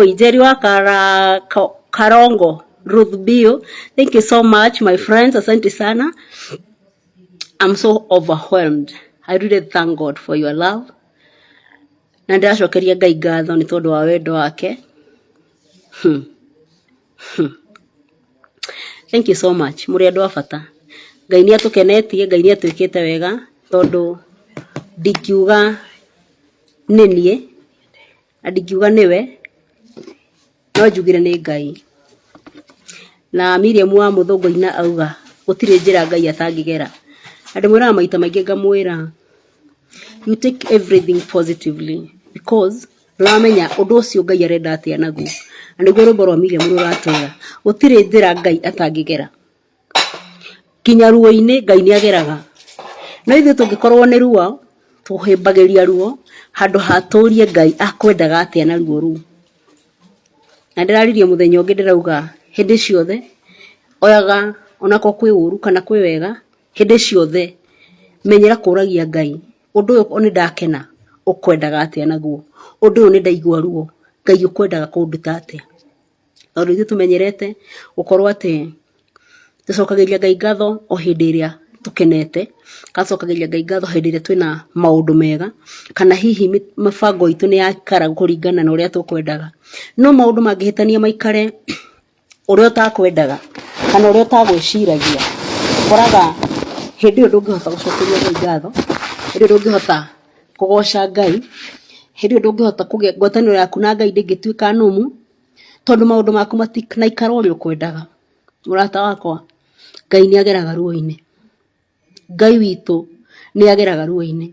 Oi, Jerry wa Karongo, Ruth Bio. Thank you so much, my friends. Asante sana. I'm so overwhelmed. I really thank God for your love. Na ndĩracokeria Ngai ngatho nĩ tondũ wa wendo wake. Thank you so much. Mũrĩ andũ a bata. Ngai nĩ atũkenetie, Ngai nĩ atwĩkĩte wega tondũ ndingiuga nĩ niĩ na ndingiuga nĩwe, no njugire nĩ Ngai. Na Miriam wa Mũthũngũ aina auga gũtirĩ njĩra Ngai atangĩgera. Na ndĩmwĩraga maita maingĩ ngamwĩra you take everything positively because ndũramenya ũndũ ũcio Ngai arenda atĩa naguo. Na nĩguo rwĩmbo rwa Miriam rũratwĩra gũtirĩ njĩra Ngai atangĩgera. Nginya ruo-inĩ Ngai nĩ ageraga. No ithuĩ tũngĩkorwo nĩ ruo tũhĩmbagĩria ruo handũ ha tũrie Ngai akwendaga atĩa na ruo rũu. Na ndĩraririe mũthenya ũngĩ ndĩrauga hĩndĩ ciothe oyaga onakorwo kwĩ ũru kana kwĩ wega, hĩndĩ ciothe menyera kũragia Ngai ũndũ ũyũ nĩ ndakena ũkwendaga atĩa naguo, ũndũ ũyũ nĩ ndaigua ruo Ngai ũkwendaga kũnduta atĩa. Tondũ ithuĩ tũmenyerete gũkorwo atĩ tũcokagĩria Ngai ngatho o hĩndĩ ĩrĩa tũkenete, kana tũcokagĩria Ngai ngatho hĩndĩ ĩrĩa twĩna maũndũ mega, kana hihi mĩbango itũ nĩ yaikara kũringana na ũrĩa tũkwendaga. No maũndũ mangĩhĩtania maikare ũrĩa ũtakwendaga kana ũrĩa ũtagwĩciragia, ũkoraga hĩndĩ ĩyo ndũngĩhota gũcokeria Ngai ngatho, hĩndĩ ĩyo ndũngĩhota kũgoca Ngai, hĩndĩ ĩyo ndũngĩhota kũgĩa ngwatanĩro yaku na Ngai ndĩngĩtuĩka nũmu, tondũ maũndũ maku matinaikara ũrĩa ũkwendaga. Mũrata wakwa, Ngai nĩ ageraga ruo-inĩ. Ngai witũ nĩ ageraga ruo-inĩ.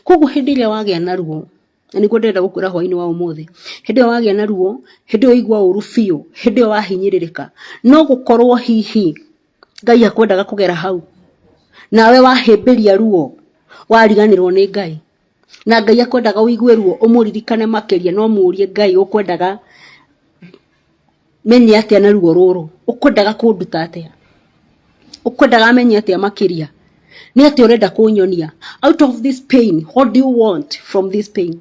Koguo hĩndĩ ĩrĩa wagĩa na ruo, na nĩguo ndĩrenda gũkwĩra hwainĩ wa ũmũthĩ, hĩndĩ ĩyo wagĩa na ruo, hĩndĩ ĩyo waigua ũru biũ, hĩndĩ ĩyo wahinyĩrĩrĩka, no gũkorwo hihi Ngai akwendaga kũgera hau, nawe wahĩmbĩria ruo, wariganĩrwo nĩ Ngai. Na Ngai akwendaga ũigue ruo ũmũririkane makĩria, no mũrie Ngai ũkwendaga menye atĩa na ruo rũrũ, ũkwendaga kũnduta atĩa, ũkwendaga menye atĩa makĩria, nĩ atĩa ũrenda kũnyonia, out of this pain, what do you want from this pain?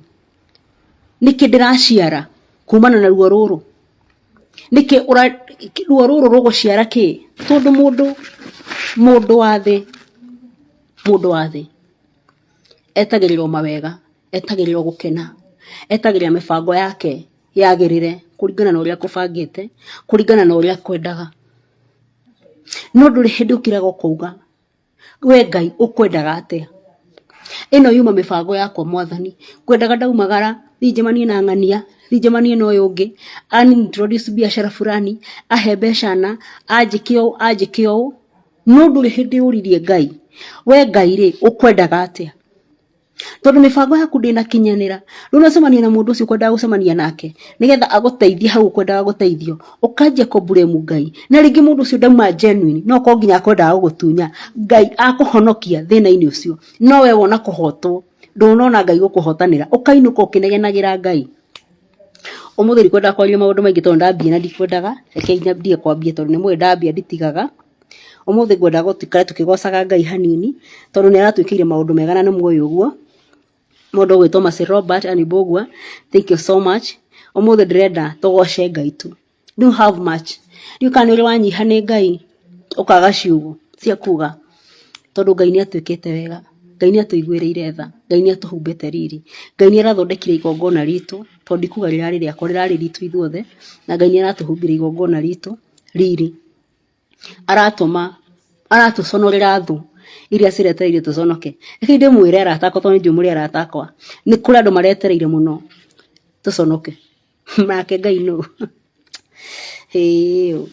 Nĩkĩ ndĩraciara kumana na ruo rũrũ? Nĩkĩ ruo rũrũ rũgũciara kĩ? Tondũ mũndũ wa thĩ, mũndũ wa thĩ etagĩrĩrwo mawega, etagĩrĩrwo gũkena, etagĩrĩra mĩbango yake yagĩrĩre kũringana na ũrĩa akũbangĩte, kũringana na ũrĩa akwendaga. No ndũrĩ hĩndĩ ũkiraga ũkauga we Ngai ũkwendaga atĩa? Ĩno yuma mĩbango yakwa mwathani, ngwendaga ndaumagara thiĩ njemanie na ng'ania, thiĩ njemanie na ũyũ ũngĩ, ani introduce biashara fulani, ahe mbeca na, anjĩke ũũ, anjĩke ũũ, no ndũrĩ hĩndĩ ũririe Ngai, we Ngai rĩ, ũkwendaga atĩa? Tondũ mĩbango yaku ndĩnakinyanĩra, rĩu ũracemania na mũndũ ũcio ũkwendaga gũcemania nake nĩgetha agũteithie hau ũkwendaga gũteithio, ũkanjia kũ blame Ngai, na rĩngĩ mũndũ ũcio ndauma genuine, no okorwo nginya akwendaga gũgũtunya, Ngai akũhonokia thĩna-inĩ ũcio, no we wona kũhotwo, ndũnona Ngai gũkũhotanĩra, ũkainũka ũkĩnegenagĩra Ngai. Ũmũthĩ ndikwendaga kwaria maũndũ maingĩ tondũ ndambia na ndikwendaga, reke ndige kwambia tondũ nĩ mũĩ ndambia nditigaga. Ũmũthĩ ngwendaga tũikare tũkĩgocaga Ngai hanini tondũ nĩ aratwĩkĩire maũndũ mega na nĩ mũĩ ũguo. Mũndũ ũgwĩtwo Mercy Robert Ann Mbũgua, thank you so much. Ũmũthĩ ndĩrenda tũgoce Ngai tu. Don't have much. Ndiũĩ kana nĩ ũrĩ wanyiha nĩ Ngai ũkaga ciugo cia kuga tondũ Ngai nĩ atwĩkĩte wega. Ngai nĩ atũiguĩrĩire tha. Ngai nĩ atũhumbĩte riri. Ngai nĩ arathondekire igongona ritũ tondũ ndikuga rĩrarĩ rĩakwa, rĩrarĩ ritũ ithuothe na Ngai nĩ aratũhumbĩra igongona ritũ riri. Aratũma, aratũconorera thũ iria ciretereire tũconoke. Reke ndĩmwĩre arata akwa tondũ nĩ njũĩ mũrĩ arata akwa, nĩ kũrĩ andũ maretereire mũno tũconoke. Nake Ngai nũ? Hĩĩ,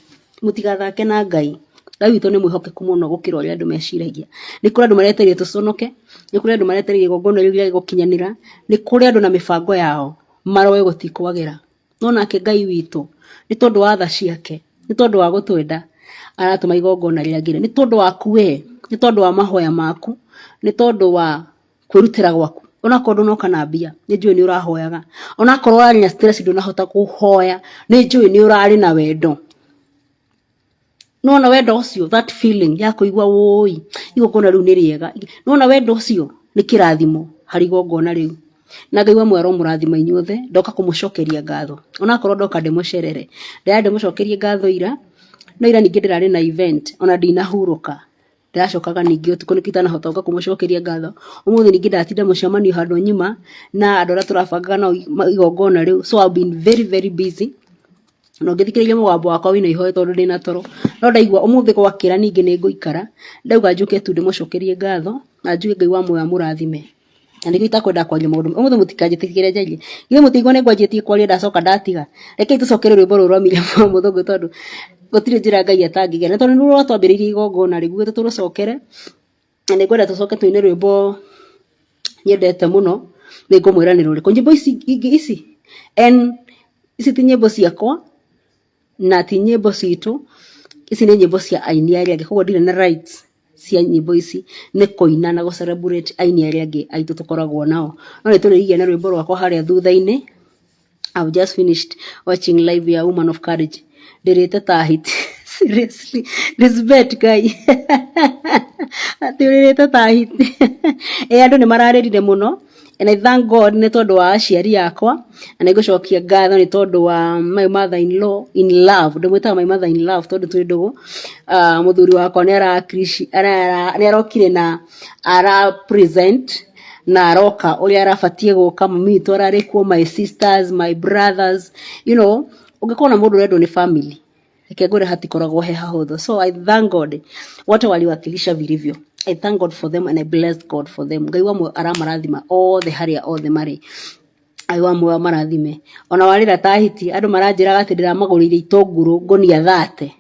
mũtigathake na Ngai. Ngai witũ nĩ mwĩhokeku mũno gũkĩra ũrĩa andũ meciragia. Nĩ kũrĩ andũ maretereire tũconoke, nĩ kũrĩ andũ maretereire igongona rĩu rĩage gũkinyanĩra, nĩ kũrĩ andũ na mĩbango yao maroe gũtikwagĩra. No nake Ngai witũ nĩ tondũ wa tha ciake, nĩ tondũ wa gũtwenda, aratũma igongona rĩagĩre. Nĩ tondũ waku we, nĩ tondũ wa mahoya maku, nĩ tondũ wa kwĩrutĩra gwaku. Onakorwo ndũnoka na mbia, nĩ njũĩ nĩ ũrahoyaga. Onakorwo ũrarĩ na stress ndũnahota kũhoya, nĩ njũĩ nĩ ũrarĩ na wendo. Nĩwona wendo ũcio, that feeling ya kũigua wũi, igongona rĩu nĩ rĩega. Nĩwona wendo ũcio nĩ kĩrathimo harĩ igongona rĩu. Na Ngai wa muoyo aromũrathima inyuothe. Ndoka kũmũcokeria ngatho, onakorwo ndoka ndĩmũcerere. Ndĩrarĩ ndĩmũcokerie ngatho ira, no ira ningĩ ndĩrarĩ na event, ona ndinahurũka. Ndĩracokaga ningĩ ũtukũ nĩkĩo itanahota gũka kũmũcokeria ngatho. Ũmũthĩ ningĩ ndatinda mũcemanio handũ nyuma na andũ arĩa tũrabangaga nao igongona rĩu. So I've been very very busy. Na ũngĩthikĩrĩria mũgambo wakwa wĩna ihoya tondũ ndĩna toro. No ndaigua ũmũthĩ gwakĩra ningĩ nĩ ngũikara, ndauga njũke tu ndĩmũcokerie ngatho na njuge Ngai wa muoyo amũrathime. Na nĩkĩo itakwenda kwaria maũndũ ũmũthĩ, mũtikanjĩtĩkĩre njarie. Githĩ mũtiigua nĩ ngwanjĩtie kwaria ndacoka ndatiga? Rekei tũcokere rwĩmbo rũrũ rwa Miriam wa Mũthũngũ, tondũ gũtirĩ njĩra Ngai atangĩgera. Na tondũ nĩruo rwatwambĩrĩirie igongona rĩ, nguga tũrũcokere, na nĩ ngwenda tũcoke tũine rwĩmbo nyendete mũno. Nĩ ngũmwĩra nĩ rũrĩkũ. Nyĩmbo ici ingĩ ici, and ici ti nyĩmbo ciakwa na ti nyĩmbo citũ, ici nĩ nyĩmbo cia aini arĩa angĩ, koguo ndirĩ na rights cia nyĩmbo ici, nĩ kũina na gũ celebrate aini arĩa angĩ aitũ tũkoragwo nao. No nĩ tũrĩrigia na rwĩmbo rwakwa harĩa thutha-inĩ. I've just finished watching live ya Woman of Courage. Ndĩrĩte ta hiti. Seriously, respect guy. Atĩ ũrĩrĩte ta hiti. Ĩ, andũ nĩ mararĩrire mũno. And I thank God nĩ tondũ wa aciari akwa, na nĩ ngũcokia ngatho nĩ tondũ wa my mother in law in love. Ndĩmwĩtaga my mother in love tondũ twĩ ndũgũ. Mũthuri wakwa nĩ arokire na ara present na aroka ũrĩa arabatiĩ gũka. Mami witũ ararĩ kuo, my sisters, my brothers. Ũngĩkorwo na mũndũ ũrendwo nĩ family, reke ngwĩre hatikoragwo he hahũthũ. So I thank God wote waliwakilisha vilivyo. I thank God for them and I bless God for them. Ngai wa muoyo aramarathima othe harĩa othe marĩ. Ngai wa muoyo amarathime. Ona warĩra ta hiti, andũ maranjĩraga atĩ ndĩramagũrĩire itũngũrũ ngũnia 30.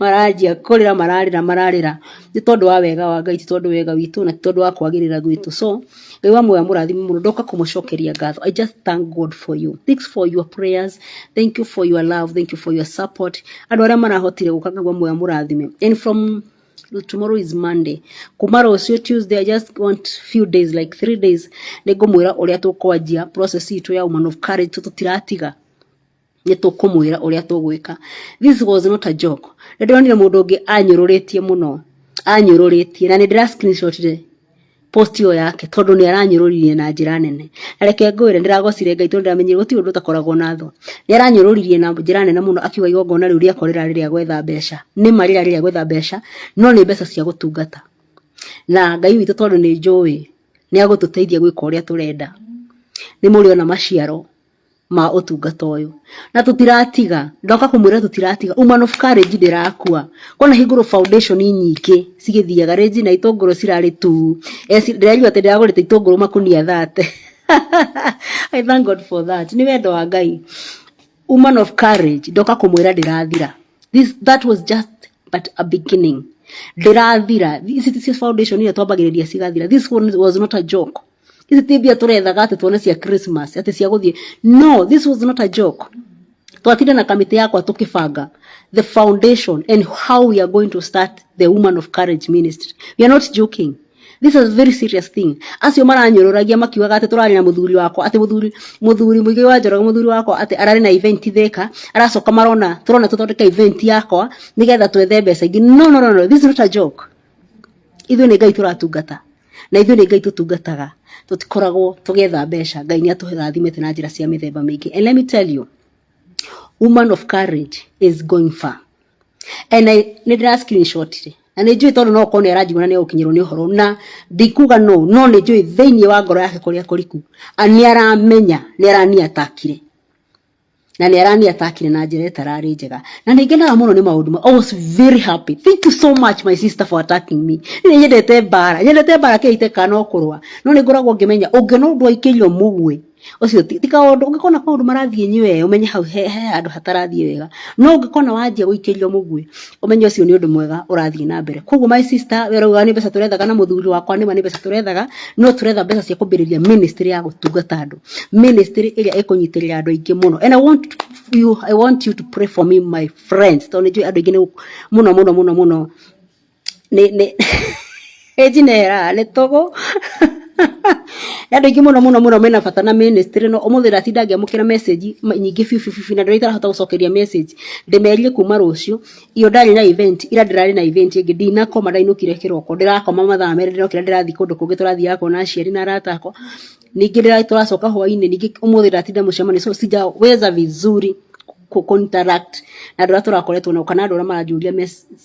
Maranjia kũrĩra, mararĩra, mararĩra nĩ tondũ wa wega wa Ngai, ti tondũ wega witũ na ti tondũ wa kwagĩrĩra gwitũ. So Ngai wa muoyo amũrathime mũno. Ndoka kũmũcokeria ngatho. I just thank God for you. Thanks for your prayers, thank you for your love, thank you for your support. Andũ arĩa marahotire gũka, Ngai wa muoyo amũrathime. And from tomorrow is Monday, kuma rũciũ Tuesday, I just want few days, like 3 days, nĩ ngũmwĩra ũrĩa tũkwanjia process itũ ya Woman of Courage. Tũtiratiga, nĩ tũkũmwĩra ũrĩa tũgwĩka. This was not a joke. Nĩ ndĩronire mũndũ ũngĩ anyũrũrĩtie mũno, anyũrũrĩtie, na nĩ ndĩra screenshotire post ĩyo yake tondũ nĩ aranyũrũririe na njĩra nene. Na reke ngwĩre, ndĩragocire Ngai tondũ ndĩramenyire gũtirĩ ũndũ ũtakoragwo na thũ. Nĩ aranyũrũririe na njĩra nene mũno akiuga igongona rĩu rĩakwa rĩrarĩ rĩa gwetha mbeca. Nĩ ma rĩrarĩ rĩa gwetha mbeca, no nĩ mbeca cia gũtungata. Na Ngai witũ, tondũ nĩ njũĩ nĩ agũtũteithia gwĩka ũrĩa tũrenda, nĩ mũrĩona maciaro ma ũtungata ũyũ. Na tũtiratiga, ndoka kũmwĩra tũtiratiga. Woman of Courage ndĩrakua. Kona hingũrwo foundation nyingĩ cigĩthiaga rĩnji na itũngũrũ cirarĩ tu. Ndĩraigua atĩ ndĩragũrĩte itũngũrũ makunia 30. I thank God for that. Nĩ wendo wa Ngai. Woman of Courage, ndoka kũmwĩra ndĩrathira. This that was just but a beginning. Ndĩrathira. Ici ticio foundation iria twambagĩrĩria cigathira. This one was not a joke. Ici ti mbia tũrethaga atĩ tuone cia Christmas, atĩ cia gũthiĩ. No, this was not a joke. Twatinda na kamĩtĩ yakwa tũkĩbanga the foundation and how we are going to start the Woman of Courage ministry. We are not joking. This is a very serious thing. Acio maranyũrũragia makiugaga atĩ tũrarĩ na mũthuri wakwa, atĩ mũthuri Mũigai wa Njoroge, mũthuri wakwa, atĩ ararĩ na event Thika, aracoka marona tũrona tũthondeke event yakwa nĩgetha twethe mbeca ingĩ. No, no, no, no, this is not a joke. Ithuĩ nĩ Ngai tũratungata, na ithuĩ nĩ Ngai tũtungataga, tũtikoragwo tũgĩetha mbeca. Ngai nĩ atũrathimĩte na njĩra cia mĩthemba mĩingĩ. And let me tell you, Woman of Courage is going far. And I nĩ ndĩra screenshotire na nĩ njũĩ tondũ no ũkorwo nĩ aranjigua na nĩ egũkinyĩrwo nĩ ũhoro, na ndikuga no nĩ njũĩ thĩinĩ wa ngoro yake kũrĩa kũriku nĩ aramenya nĩ araniatakire, na nĩ araniatakire na njĩra ĩtararĩ njega, na nĩ ngenaga mũno nĩ maũndũ I was very happy. Thank you so much, my sister, for attacking me. Nĩ nyendete mbara, nyendete mbara kĩite kana no kũrũa, no nĩ ngoragwo ngĩmenya ũngĩona ũndũ waikĩrio mũguĩ ũcio ti kaũndũ. Ũngĩkona kaũndũ marathiĩ nyue, ũmenye hau he handũ hatarathiĩ wega. No ũngĩkona wanjia gũikĩrio mũguĩ, ũmenye ũcio nĩ ũndũ mwega ũrathiĩ na mbere. Koguo my sister, we ũrauga nĩ mbeca tũrethaga na mũthuri wakwa, nĩma nĩ mbeca tũrethaga, no tũretha mbeca cia kwambĩrĩria ministry ya gũtungata andũ, ministry ĩrĩa ĩkũnyitĩrĩra andũ aingĩ mũno. And I want you to pray for me, my friends, tondũ nĩ njũĩ andũ aingĩ nĩ mũno mũno mũno mũno nĩ ĩnjinera nĩ tũgũ. Andũ aingĩ mũno mũno mũno mena bata na ministry no ũmũthĩ ndatinda ngĩamũkĩra message nyingĩ biũ biũ biũ na ndĩrĩa itarahota gũcokeria message. Ndĩmerie kuma rũciũ iyo ndarĩ na event, ira ndĩrarĩ na event ĩngĩ, ndinakoma, ndainũkire kĩroko, ndĩrakoma mathaa 2, ndĩrokĩra ndĩrathiĩ kũndũ kũngĩ tũrathiaga kuona aciari na arata akwa. Ningĩ tũracoka hwainĩ, ningĩ ũmũthĩ ndatinda mũcemanio, so sijaweza vizuri ku interact na andũ arĩa tũrakoretwo nao kana andũ arĩa maranjũria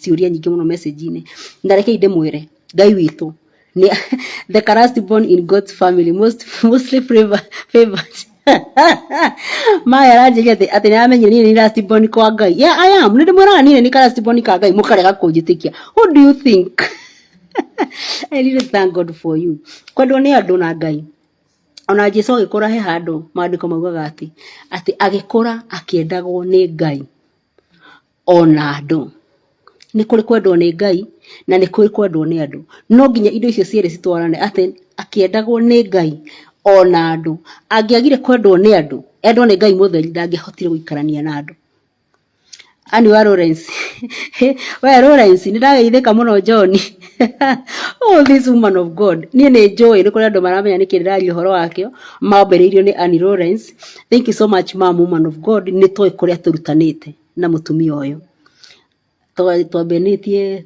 ciũria nyingĩ mũno message-inĩ. Na rekei ndĩmwĩre, Ngai witũ nĩ the last born in God's family, mostly favored. Maya aranjĩria atĩ nĩaramenyire niĩ nĩ last born kwa Ngai. Yeah, I am. Nĩndĩmwĩraga niĩ nĩ last born ka Ngai, mũkarega kũnjĩtĩkia. Who do you think? I really thank God for you. Kwendwo nĩ andũ na Ngai. Ona Jesu agĩkũra he handũ maandĩko maugaga atĩ agĩkũra akĩendagwo nĩ Ngai ona andũ. Nĩ kũrĩ kwendwo nĩ Ngai na nĩ kũrĩ kwendwo nĩ andũ. No nginya indo icio cierĩ citwarane, atĩ akĩendagwo nĩ Ngai ona andũ. Angĩagire kwendwo nĩ andũ, endwo nĩ Ngai mũtheri, ndangĩahotire gũikarania na andũ. Ani wa Lawrence. We Lawrence, nĩ ndageithĩka mũno John. Oh, this woman of God. Niĩ nĩ njũĩ nĩ kũrĩ andũ maramenya nĩkĩ ndĩraria ũhoro wakĩo. Mambĩrĩirio nĩ Annie Lawrence. Thank you so much ma'am, woman of God. Nĩ tũĩ kũrĩa tũrutanĩte na mũtumia ũyũ. Twambanĩtie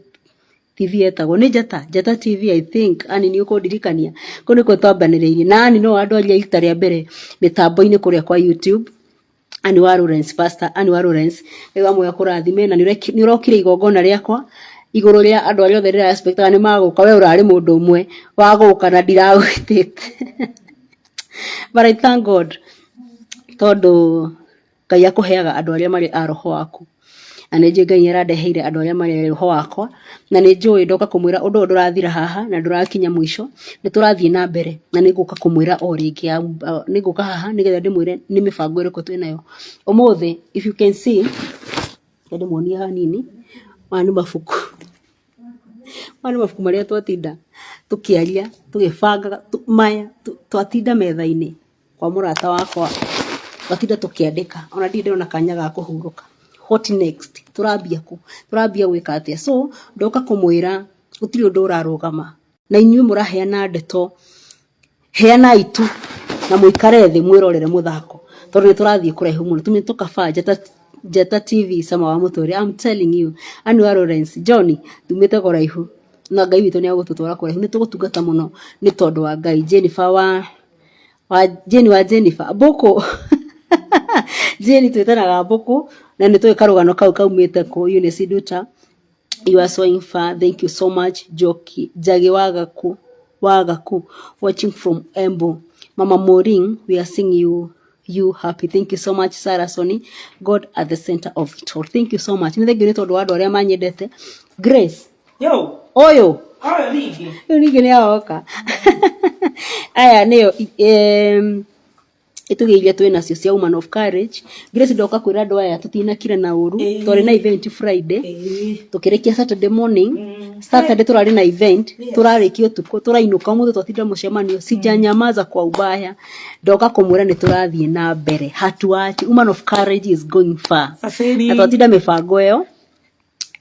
TV etagwo nĩ Njata, Njata TV, I think. Annie, nĩ ũkũndirikania. Kũu nĩkuo twambanĩrĩirie. Na Annie no andwaria rita rĩa mbere mĩtambo-inĩ kũrĩa kwa YouTube. Annie wa Lawrence, Pastor Annie wa Lawrence, Ngai wa muoyo akũrathime na nĩ ũrokire igongona rĩakwa igũrũ rĩa andũ arĩa othe ndĩra expectaga nĩ magũka, we ũrarĩ mũndũ ũmwe wa gũka na ndiragwĩtĩte. But I thank God tondũ Ngai akũheaga andũ arĩa marĩ a roho waku. Na nĩ njũĩ Ngai nĩ arandeheire andũ arĩa marĩ roho wakwa, na nĩ njũĩ ndoka kũmwĩra ũndũ ũyũ ndũrathira haha na ndũrakinya mũico, nĩ tũrathiĩ na mbere na nĩ ngũka kũmwĩra o rĩngĩ, nĩ ngũka haha nĩgetha ndĩmwĩre nĩ mĩbango ĩrĩkũ twĩnayo. Ũmũthĩ, if you can see, reke ndĩmuonie hanini, maya nĩ mabuku. Maya nĩ mabuku marĩa twatinda tũkĩaria, tũgĩbangaga, maya twatinda metha-inĩ kwa mũrata wakwa, twatinda tũkĩandĩka, ona ndirĩ ndĩrona kanya ga kũhurũka. What next? Tũrambia kũ? Tũrambia gwĩka atĩa? So ndoka kũmwĩra gũtirĩ ũndũ ũrarũgama. Na inyuĩ mũraheana ndeto, heanai tu na mũikare thĩ mwĩrorere mũthako tondũ nĩ tũrathiĩ kũraihu mũno. Tumĩte tũkaba Njata, Njata TV cama wa mũtũrĩre. I'm telling you. Annie wa Lawrence, John, tumĩte kũraihu na Ngai witũ nĩ agũtũtwara kũraihu. Nĩ tũgũtungata mũno nĩ tondũ wa Ngai. Jennifer wa Jane wa Jennifer Mbũkũ. Jane twĩtanaga Mbũkũ na nĩ tũĩ karũgano kau kaumĩte kũ. Eunice Nduta, you are so far. Thank you so much. Njoki Njagi Wagaku watching from Embu. Mama Maureen, we are seeing you happy. Thank you so much. Sarah Soni, God at the center of it all. Thank you so much. Nĩ thank you nĩ tondũ wa andũ arĩa manyendete. Grace. Yo. Ũyũ. Ũyũ ningĩ. Ũyũ ningĩ nĩ aroka. Aya nĩyo itugĩ iria twĩ nacio cia Woman of Courage. Grace, ndoka kwĩra andũ aya tũtinakira na ũru. Twarĩ na event Friday, tũkĩrĩkia Saturday morning. Saturday tũrarĩ na event, tũrarĩkia ũtukũ, tũrainũka. Ũmũthĩ twatinda mũcemanio, sijanyamaza kwa ubaya. Ndoka kũmwĩra nĩ tũrathiĩ na mbere, hatuachi. Woman of Courage is going far. Saseni. Na twatinda mĩbango ĩyo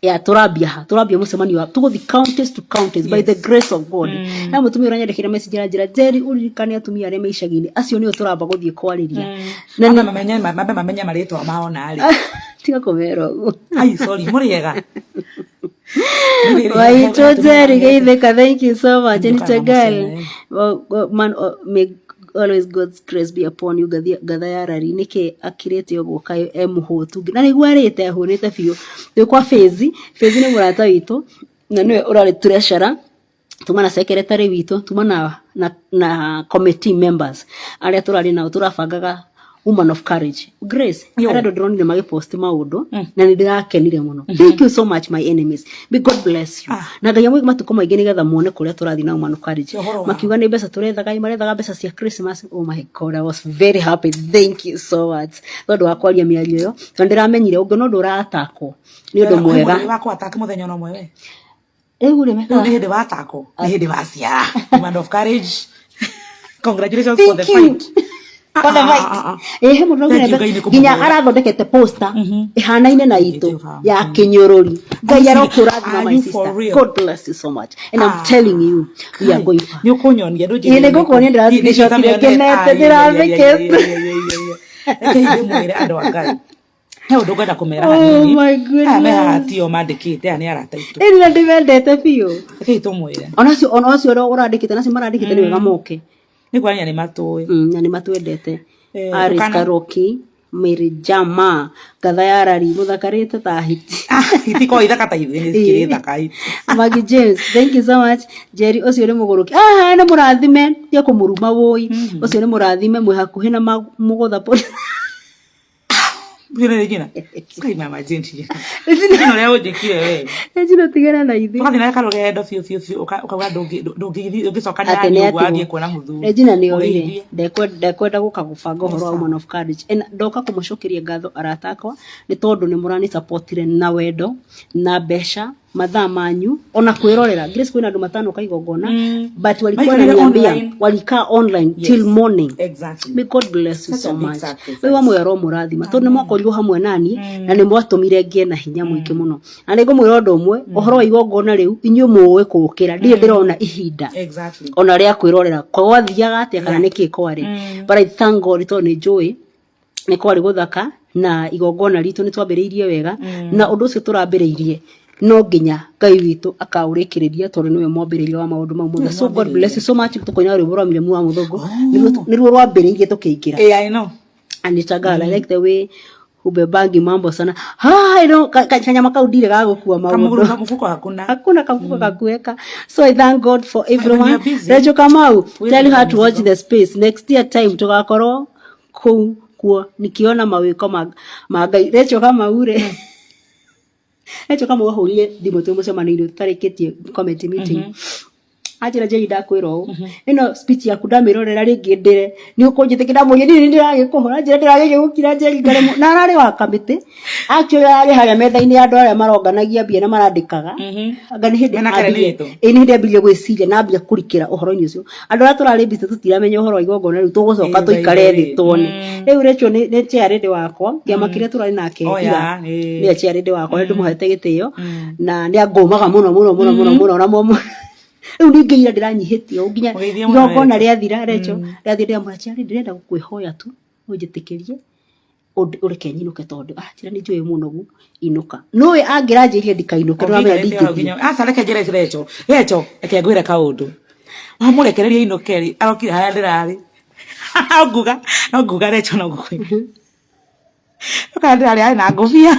ya tũrambia ha tũrambia mũcemanio wa tũgũthi counties to counties by the grace of God. Na mũtumia ũranyandĩkĩra message aranjĩra, "Jerry, ũririkane atumia arĩa me icagi-inĩ acio nĩo tũramba gũthiĩ kwarĩria." Na Mambe mamenye marĩtwa mao narĩ. Tiga kũmera ũguo. Ai, sorry, mũrĩega. Waitũ Jerry geithĩka, thank you so much. Anita girl. Well, man, oh, may always God's grace be upon you. Gatha ya rari nĩkĩ akirĩte ũguo kaĩ e mũhũtu na nĩguo arĩte ahũnĩte biũ. Twĩ kwa Fezi. Fezi nĩ mũrata witũ na nĩwe ũrarĩ treasurer, tuma na secretary witũ, tuma na committee members arĩa tũrarĩ nao tũrabangaga Woman of Courage. Grace. Yo. Harĩa andũ ndĩronire magĩpost maũndũ na nĩ ndĩrakenire mũno. Thank you so much, my enemies. May God bless you. Ah. Na Ngai amwĩke matukũ maingĩ nĩgetha muone kũrĩa tũrathiĩ na Woman of Courage. Ũhoro wa. Makiuga nĩ mbeca tũrethaga, marethaga mbeca cia Christmas. Oh my God, I was very happy. Thank you so much tondũ wa kwaria mĩario ĩyo, tondũ ndĩramenyire ũngĩona ũndũ ũratakwo nĩ ũndũ mwega. Wakwa atake mũthenya ona ũmwe we. Rĩu rĩ Rĩu mekaga nĩ hĩndĩ watakwo, nĩ hĩndĩ waciara. Woman of Courage, congratulations for the Thank you. fight. For the fight. Ĩĩ he mũndũ Thank you, ũraugire Ngai nĩ nginya kũmũhũra. arathondekete poster ĩhanaine na itũ Jehova. ya kĩnyũrũri. Ngai arokũrathima, Are my you for sister. real? God bless you so much, and I'm telling you, we are going far. Nĩ ũkũnyonia. Ĩĩ, nĩ ngũkuonia. Ndĩracicokire ngenete, ndĩrathekete. Reke ndĩmwĩre, andũ a Ngai, he ũndũ ngwenda kũmera Oh hanini. my goodness. Aya me haha tio mandĩkĩte, aya nĩ arata aitũ. Ĩni na ndĩmendete biũ. Rekei tũmwĩre. Onacio ũrĩa ũrandĩkĩte nacio marandĩkĩte, nĩ wega moke. Nĩ kuonania nĩ matũĩ. Na nĩ matwendete. Eh, Aris Karoki Mary Jama ngatha ya rari mũthakarĩte ta hiti. Ah, hiti korwo ithaka ta ithuĩ nĩ cikĩrĩ thaka hiti. Maggie James, thank you so much. Jerry ũcio nĩ mũgũrũki. Ah, nĩ mũrathime, tia kũmũruma wũi. Ũcio nĩ mũrathime, mwĩ hakuhĩ na mũgũtha police. Ũcio nĩ Regina. Ngai, mama Jane. Regina, ũrĩa ũnjĩkire we. Regina, tigana na ithuĩ. Tũgathiĩ na karũgendo biũ biũ biũ, ũkauga ndũngĩcoka Atĩ nĩ nĩ ũguo atigwo. athiĩ kuona mũthuri. Regina nĩ orire. Mũgeithie. Ndekwenda gũka gũbanga ũhoro wa Woman of Courage. And ndoka kũmũcokeria ngatho, arata akwa, nĩ tondũ nĩ mũrani-supportire na wendo na mbeca, mathaa manyu, ona kwĩrorera. Grace, kwĩna andũ matanoka igongona, but walikuwa Maikarire wananiambia online. walikaa online till morning. May God bless you Such so a big much. sacrifice. Rĩu amwe aromũrathima tondũ nĩ mwakorirwo hamwe nani na nĩ mwatũmire ngĩe na hinya mũingĩ mũno. Na nĩ ngũmwĩra ũndũ ũmwe, ũhoro wa igongona rĩu inyuĩ mũĩ kũũkĩra, ndirĩ ndĩrona ihinda ona rĩa kwĩrorera kwa gwathiaga atĩa kana nĩkĩ kwarĩ. But I thank God tondũ nĩ njũĩ nĩ kwarĩ gũthaka na igongona ritũ nĩ twambĩrĩirie wega, na ũndũ ũcio tũrambĩrĩirie no nginya Ngai witũ akaũrĩkĩrĩria tondũ nĩwe mwambĩrĩria wa maũndũ mau mothe. So God bless you so much. Tũkũina rwĩmbo rwa Miriamu wa Mũthũngũ. Nĩruo rwambĩrĩirie tũkĩingĩra. Eh, I know. Anita girl, I like the way hubebangi mambo sana. Ah, I know, kanyama kau ndirĩ gagũkua Kamũgũrũ maũndũ. kamũbuko hakuna. Hakuna kamfuko kakuweka. So I thank God for everyone. You're busy. Rachel Kamau, With tell her to mzigo. watch the space. Next year time tugakorwo kũu kuo nikiona mawĩko ma Ngai. Rachel Kamau rĩ, Rachel Kamau ahũrire thimũ twĩ mũcemanio-inĩ tũtarĩkĩtie committee meeting, anjĩra, "Njeri, ndakwĩra ũũ, ĩno speech yaku ndamĩrorera rĩngĩ ndĩre nĩ ũkũnjĩtĩkĩra." Ndamũria, "Niĩ nĩ ndĩragĩkũhũra." Njĩra ndĩragĩria gũkira Njeri ngaremwo, na ararĩ wa kamĩtĩ actually, ararĩ harĩa metha-inĩ ya andũ arĩa maronganagia mbia na marandĩkaga. Anga nĩ hĩndĩ Mena Karen witũ. Ĩĩ, nĩ hĩndĩ ambirie gwĩciria na ambia kũrikĩra ũhoro-inĩ ũcio. Andũ arĩa tũrarĩ busy tũtiramenya ũhoro wa igongona rĩu, tũgũcoka Ĩĩ, tũikare thĩ ĩĩ. tuone. Rĩu Rachel nĩ chair lady wakwa, kĩama kĩrĩa tũrarĩ nake Oh, ira. yeah, ĩĩ. Nĩwe chair lady wakwa, nĩ ndĩmũhete gĩtĩo na nĩ angũmaga mũno mũno mũno mũno mũno na mũno. Rĩu ningĩ ira ndĩranyihĩtie ũũ nginya Mũgeithie mũno, igongona Rachel. rĩathira, Rachel rĩathira, ndĩramwĩra, "Chair lady, ndĩrenda gũkwĩhoya tu ũnjĩtĩkĩrie ũreke nyinũke," tondũ anjĩra, "Nĩ njũĩ mũnogu, inũka." Nũĩ angĩranjĩrire ndikainũke, ndĩramenya ndingĩthiĩ. Aca, reke njĩre Recho. Recho, reke ngwĩre kaũndũ. Wamũrekereria inũke rĩ, arokire harĩa ndĩrarĩ. No nguga, no nguga Recho, no ngũkwĩra. Oka ndĩrarĩ arĩ na ngũbia.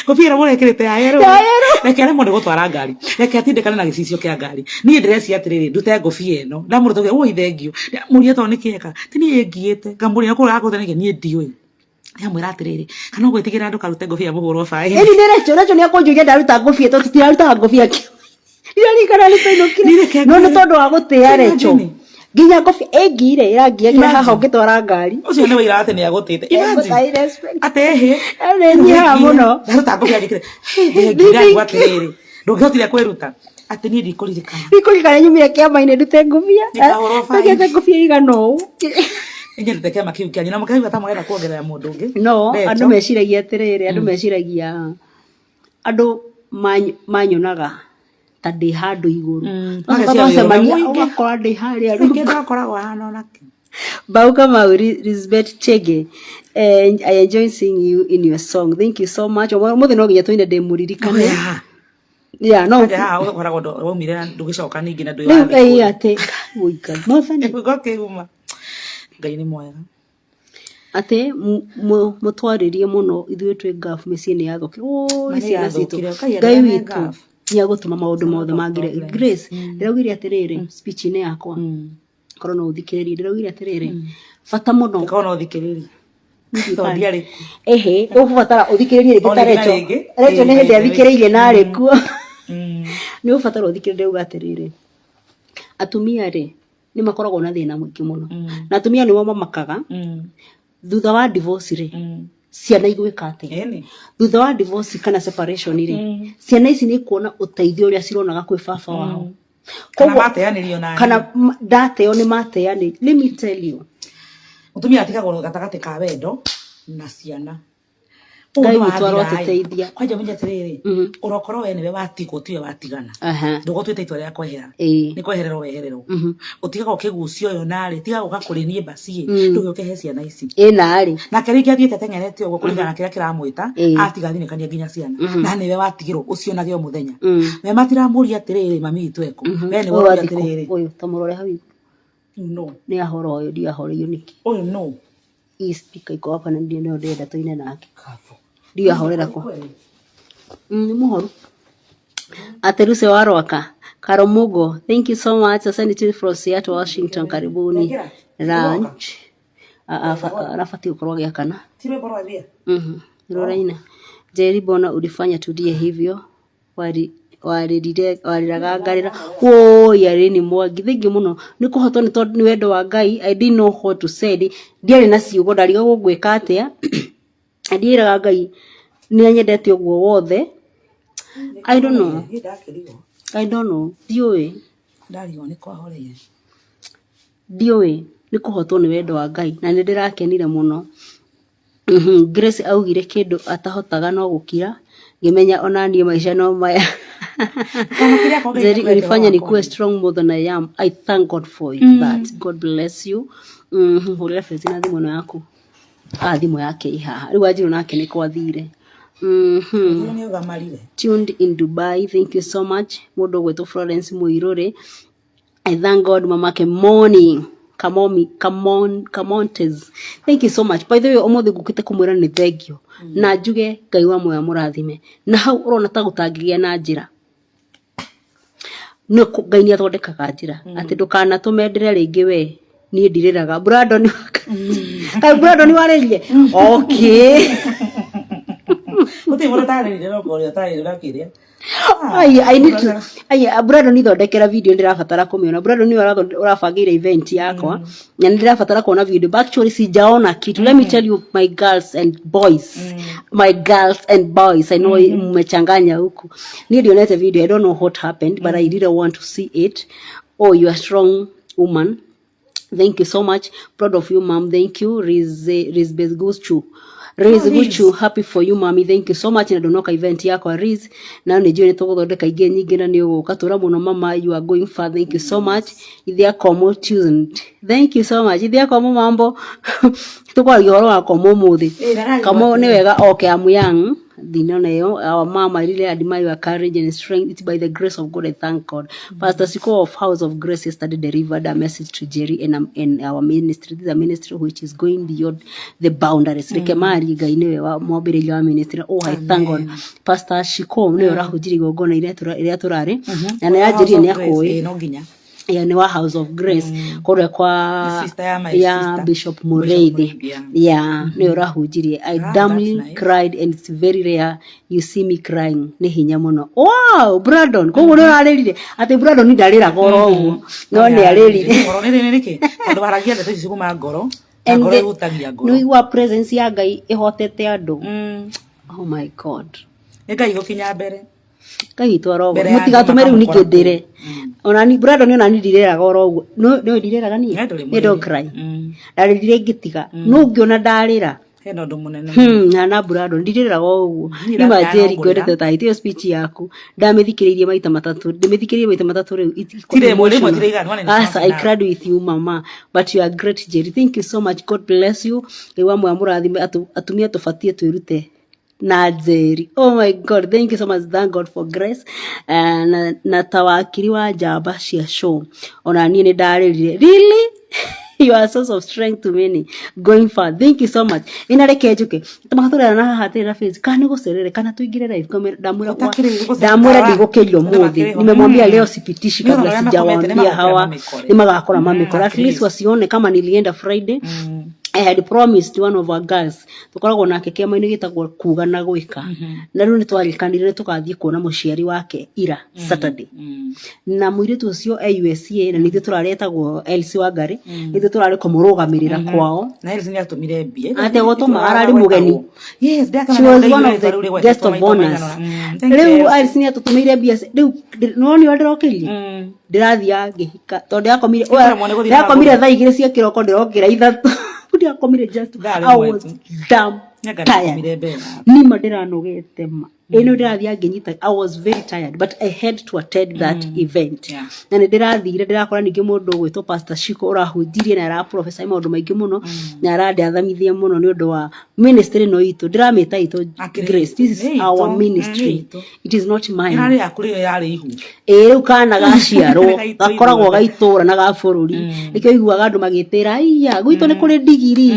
Ngũbia ĩrĩa mũrekĩrĩte ya yellow. Ya yellow. Reke aremwo nĩ gũtwara ngari. Reke atindĩkane na gĩcicio kĩa ngari. Niĩ ndĩreciria atĩrĩrĩ, ndute ngũbia ĩno. Ndamũruta woi thengio. Mũria tondũ nĩ kĩeka. Ti niĩ ĩngiĩte. Ngamũria kũrĩa akũte nĩkĩ niĩ ndiũĩ. Ndĩramwĩra atĩrĩrĩ, kana ũgwĩtigĩra ndũkarute ngũbia mũhũrwo baĩ. Ĩni nĩ Rachel, Rachel nĩ akũnjũria ndaruta ngũbia tondũ tũtirarutaga ngũbia kĩo. Ndirarikana nĩ twainũkire. Niĩ reke No nĩ ngwĩre. tondũ wa gũtĩa Rachel. Imagine. Nginya ngũbia ĩngiire ĩrangiagĩra haha Imagine. ũngĩtwara ngari. Ũcio nĩ wĩira atĩ nĩ agũtĩte. Imagine. I respect. Atĩ ĩhĩ. Nĩ nyihaga mũno. Ndaruta ngũbia njĩkĩre. Ndiraigua atĩrĩrĩ, ndũngĩhotire kwĩruta. Atĩ niĩ ndikũririkana. Ndikũririkana nyumire kĩama-inĩ ndute ngũbia. Nĩngahũrwo fine. Ndugĩte ngũbia igana ũũ. Nyendete kĩama kĩu kĩanyu na mũkaigua ta mũrenda kuongerera mũndũ ũngĩ. No Rachel. andũ meciragia atĩrĩrĩ, andũ meciragia, andũ manyonaga ta ndĩ handũ igũrũ. Twacoka Mageciria wĩ twacemania mũingĩ. ũgakora ndĩ harĩa Rĩngĩ rungu. ndakoragwo hana onake. Bau Kamau, Elizabeth Chege, and I enjoy seeing you in your song. Thank you so much. Ũmũthĩ no nginya tũine ndĩmũririkane. Yeah. Yeah, no. Anja haha ũkoragwo waumire na ndũgĩcoka ningĩ na ndũĩ Rĩu wathiĩ ĩĩ atĩ wũi Ngai. Mwathani. kũ. Ngĩuma. Ngai nĩ mwega. Atĩ mũtwarĩrie mũno, ithuĩ twĩ ngabu, mĩciĩ nĩ yathũkire. Ũĩ Ma nĩ ciana citũ. yathũkire. Ngai Ngai andũ arĩa me witũ ngabu. nĩ agũtũma maũndũ mothe magire. Problems. Grace, ndĩraugire atĩrĩrĩ speech-inĩ yakwa, korwo no ũthikĩrĩrie, ndĩraugire atĩrĩrĩ, bata mũno Korwo no thikĩrĩrie. Tondũ ndiarĩ kuo. Ehe, ũgũbatara ũthikĩrĩrie rĩngĩ O ta rĩngĩ na Rachel. rĩngĩ. Rachel nĩ Ĩĩ, hĩndĩ by the way. athikĩrĩirie na arĩ kuo. Nĩ ũbatara ũthikĩrĩrie uga atĩrĩrĩ, atumia rĩ nĩ makoragwo na thĩna mũingĩ mũno, na atumia nĩo mamakaga thutha wa divorce rĩ, ciana igwĩka atĩa? Ĩni. Thutha wa divorce kana separation rĩ, ciana ici nĩ kuona ũteithio ũrĩa cironaga kwĩ baba wao. Kana Koguo mateanĩrio na kana ndateo nĩ mateanĩ. Let me tell you. Mũtumia atigagwo gatagatĩ ka wendo na ciana. Ũũ Ngai nĩ witũ wathira-ĩ. arotũteithia. Kwanja ũmenye atĩrĩrĩ, ũrokorwo we nĩwe watigwo tiwe watigana. Ndũgũtuĩte itua rĩa kwehera. Nĩ kwehererwo wehererwo. Ũtigaga ũkĩgucio ũyũ narĩ, tiga gũka kũrĩ niĩ basi ĩ, ndũgĩũke he ciana ici. Ĩ narĩ. Nake rĩngĩ athiĩte ateng'erete ũguo kũringana na kĩrĩa kĩramwĩta, atiga athinĩkania nginya ciana. Na nĩwe watigĩrwo ũcionage o mũthenya. We matiramũria atĩrĩrĩ, mami witũ ekũ. We nĩwe Ũyũ ũroria athikũ, atĩrĩrĩ. ũyũ ta mũrore hau igũrũ. No. Nĩ ahora ũyũ ndiahoreio nĩkĩ. Ũyũ no. Hii speaker iko hapa na ndio ndĩrenda tũine nake. Katho. Ndiahorera kũ. Nĩ mũhoru. Ateruse wa Rwaka. Karomugo, thank you so much. Asante from Seattle, Washington. Karibuni. Lunch. Arabatiĩ gũkorwo agĩakana. Ti rwĩmbo rwathia? Rũraina. Njeri, mbona ulifanya tulie hivyo? Warĩraga ngarĩra. Woi Irene Mwangi, thengiũ mũno nĩ kũhotwo nĩ tondũ nĩ wendo wa Ngai. I didn't know what to say. Ndiarĩ na ciugo, ndarigagwo ngwĩka atĩa. Ndiĩraga Ngai nĩ anyendete ũguo wothe. I don't know. Niĩ ndakĩrigwo. I don't know. Ndiũĩ. Ndarigwo nĩ kwahoreire. Ndiũĩ nĩ kũhotwo nĩ wendo wa Ngai na nĩ ndĩrakenire mũno. Grace augire kĩndũ atahotaga no gũkira, ngĩmenya ona niĩ maica no maya. Kana kĩrĩa akorwo Ngai Zeri, nĩakwendete ulifanya nikuwe wakwa. strong more than I am. I thank God for you that. God bless you. Hũrĩra Bezi na thimũ ĩno yaku. Ah, thimũ yake ĩ haha. Rĩu Wanjirũ nake nĩ kwathire. Ũyũ nĩ ũgamarire. Tuned in Dubai. Thank you so much. Mũndũ ũgwĩtwo Florence Mũirũrĩ. I thank God mama Kemoni. Kamomi, Kamon, Kamontes. Thank you so much. By the way, ũmũthĩ ngũkĩte kũmwĩra nĩ thank you. Na njuge Ngai wa muoyo amũrathime. Na hau ũrona ta gũtangĩgĩa na njĩra. Nĩ Ngai nĩ athondekaga njĩra. Atĩ ndũkanatũme ndĩre rĩngĩ we. Niĩ ndirĩraga. Brandon. Kaĩ Brandon warĩrire? Okay. Gũtirĩ mũndũ ũtarĩrire no ũrĩa ũtarĩrire ũrakĩrĩa. Ai, I need to, ai, Brandon ithondekera video ndĩrabatara kũmĩona. Brandon nĩwe ũrabangĩire event yakwa na nĩ ndĩrabatara kuona video, but actually sijaona kitu. Let me tell you my girls and boys, my girls and boys, I know mmechanganya huku. Niĩ ndionete video, I don't know what happened, but I really want to see it. Oh, you are strong woman. Thank you so much. Proud of you, mom. Thank you. Riz, Rizbeth Guchu. Riz Guchu, happy for you, mommy. Thank you so much. Na ndonoka event yakwa Riz. Na nĩ njũĩ nĩ tũgũthondeka ingĩ nyingĩ na nĩ ũgũka tũra mũno mama. You are going far. Thank you so much. Ithia komo tuned. Thank you so much. Ithia komo mambo. Tũkwaragia ũhoro wa komo ũmũthĩ. Komo nĩ wega oke I'm young. Thina ĩyo our mom, I really admire your courage and strength. It's by the grace of God, I thank God. Pastor Siko of House of Grace yesterday delivered a message to Jerry and our ministry. This is a ministry which is going beyond the boundaries. Reke mari Ngai nĩwe wa mwambĩrĩria wa ministry. Oh, I thank God. Pastor Shiko nĩwe ũrahunjirie igongona iria tũrarĩ na nĩ anjĩrire nĩ akũĩ. No nginya. Yeah, nĩ wa House of Grace kũrĩa kwa The sister ya my ya sister. Bishop Mureithi. Mureithi, yeah. Yeah, nĩwe ũrahunjirie. I Ah, damnly that's nice. cried and it's very rare you see me crying. Nĩ hinya mũno. Wow, Brandon, koguo nĩ ũrarĩrire. Atĩ Brandon ndarĩraga oro ũguo. No nĩ arĩrire. Ngoro nĩ nĩkĩ? Tondũ waragia ndeto ici kuma ngoro. Na And ngoro ĩhutagia nĩ ngoro. ũigua presence ya Ngai ĩhotete andũ. Oh my God. Nĩ Ngai gũkinya mbere. Ngai witũ arogo. Mbere ya andũ Mũtigatũme rĩu ningĩ makamũkora ndĩre. Onani Brandon onani ndirĩraga oro ũguo. No no ndirĩraga niĩ. We ndũrĩ Niĩ don't mũrĩri. cry. Ndarĩrire ngĩtiga. No ũngĩona ndarĩra. Hena ũndũ mũnene. Na Brandon ndirĩraga o ũguo. Niĩ Nĩ ma ndakĩaga Jerry no kũrĩra. ngwendete ta ĩyo speech yaku. Ndamĩthikĩrĩirie maita matatũ. Ndĩmĩthikĩrĩirie maita matatũ rĩu. It's Ti rĩmwe, rĩmwe emotional. tiraigana, nĩ Asa, I nĩtwakenana. cried with you mama, but you are great Jerry. Thank you so much. God bless you. Ngai wa muoyo amũrathime. Atumia tũbatiĩ twĩrute na Njeri. Oh my God, thank you so much. Thank God for grace. Na ta wakiri wa njamba cia show. Ona niĩ nĩ ndarĩrire. Really? You are a source of strength to many. Going far. Thank you so much. Ina reke njuke. Tũmagatũrera na haha atĩrĩ na face. Kana nĩ gũcerere kana tũingĩre live. Kamera ndamwĩra Ũtakĩrĩ gũcerera. ndamwĩra ndigũkĩria Andũ ũmũthĩ. makĩrĩ ho. Nimemwambia leo sipitishi Nĩ kabla ũrĩa makomete, nĩ sijawaambia magokĩra hawa. mamĩkore. Nĩ magakora mamĩkore. At At least least. wasione kama nilienda Friday. I had promised one of our girls tũkoragwo nake kĩama-inĩ gĩtagwo kuga na gwĩka, na rĩu nĩ twarĩkanire nĩ tũgathiĩ kuona mũciari wake ira Saturday. Na mũirĩtu ũcio e USA, na nithuĩ tũraretagwo Elsie Wangari, nithuĩ tũrarĩ kũmũrũgamĩrĩra kwao. Na Elsie nĩ atũmire mbia. Atĩa gũtũma? Ararĩ mũgeni. Yes. She was one of the guest of honors. Rĩu Elsie nĩ atũtũmĩire mbia rĩu no nĩ ndĩrokĩrire ndĩrathiaga ngĩhika tondũ ndĩrakomire. Ĩkĩra mwana gũthiĩ na Ndĩrakomire magũrũ. thaa 2 cia kĩroko, ndĩrokĩra 3. Ndĩrakomire just Thaa I rĩmwe was tu. damn tired. Nima ndĩranogete ma ĩno ndĩrathiaga ngĩnyita. I was very tired, but I had to attend that event. Na nĩ ndĩrathire ndĩrakora ningĩ mũndũ ũgwĩtwo Pastor Shiko ũrahunjirie na araprofesa maũndũ maingĩ mũno na arandathamithia mũno nĩ ũndũ wa ministry ĩno itũ ndĩramĩta itũ. Akĩrĩ Grace, this is nĩ itũ, our nĩ ministry. itũ. It is not mine. Yarĩ yaku rĩrĩa yarĩ ihu. Ĩĩ, rĩu kana gaciarwo Gaitũ gakoragwo ithuothe. ga itũra na ga bũrũri. Nĩkĩo ũiguaga andũ magĩtĩra aiya gwitũ nĩ kũrĩ ndigiri.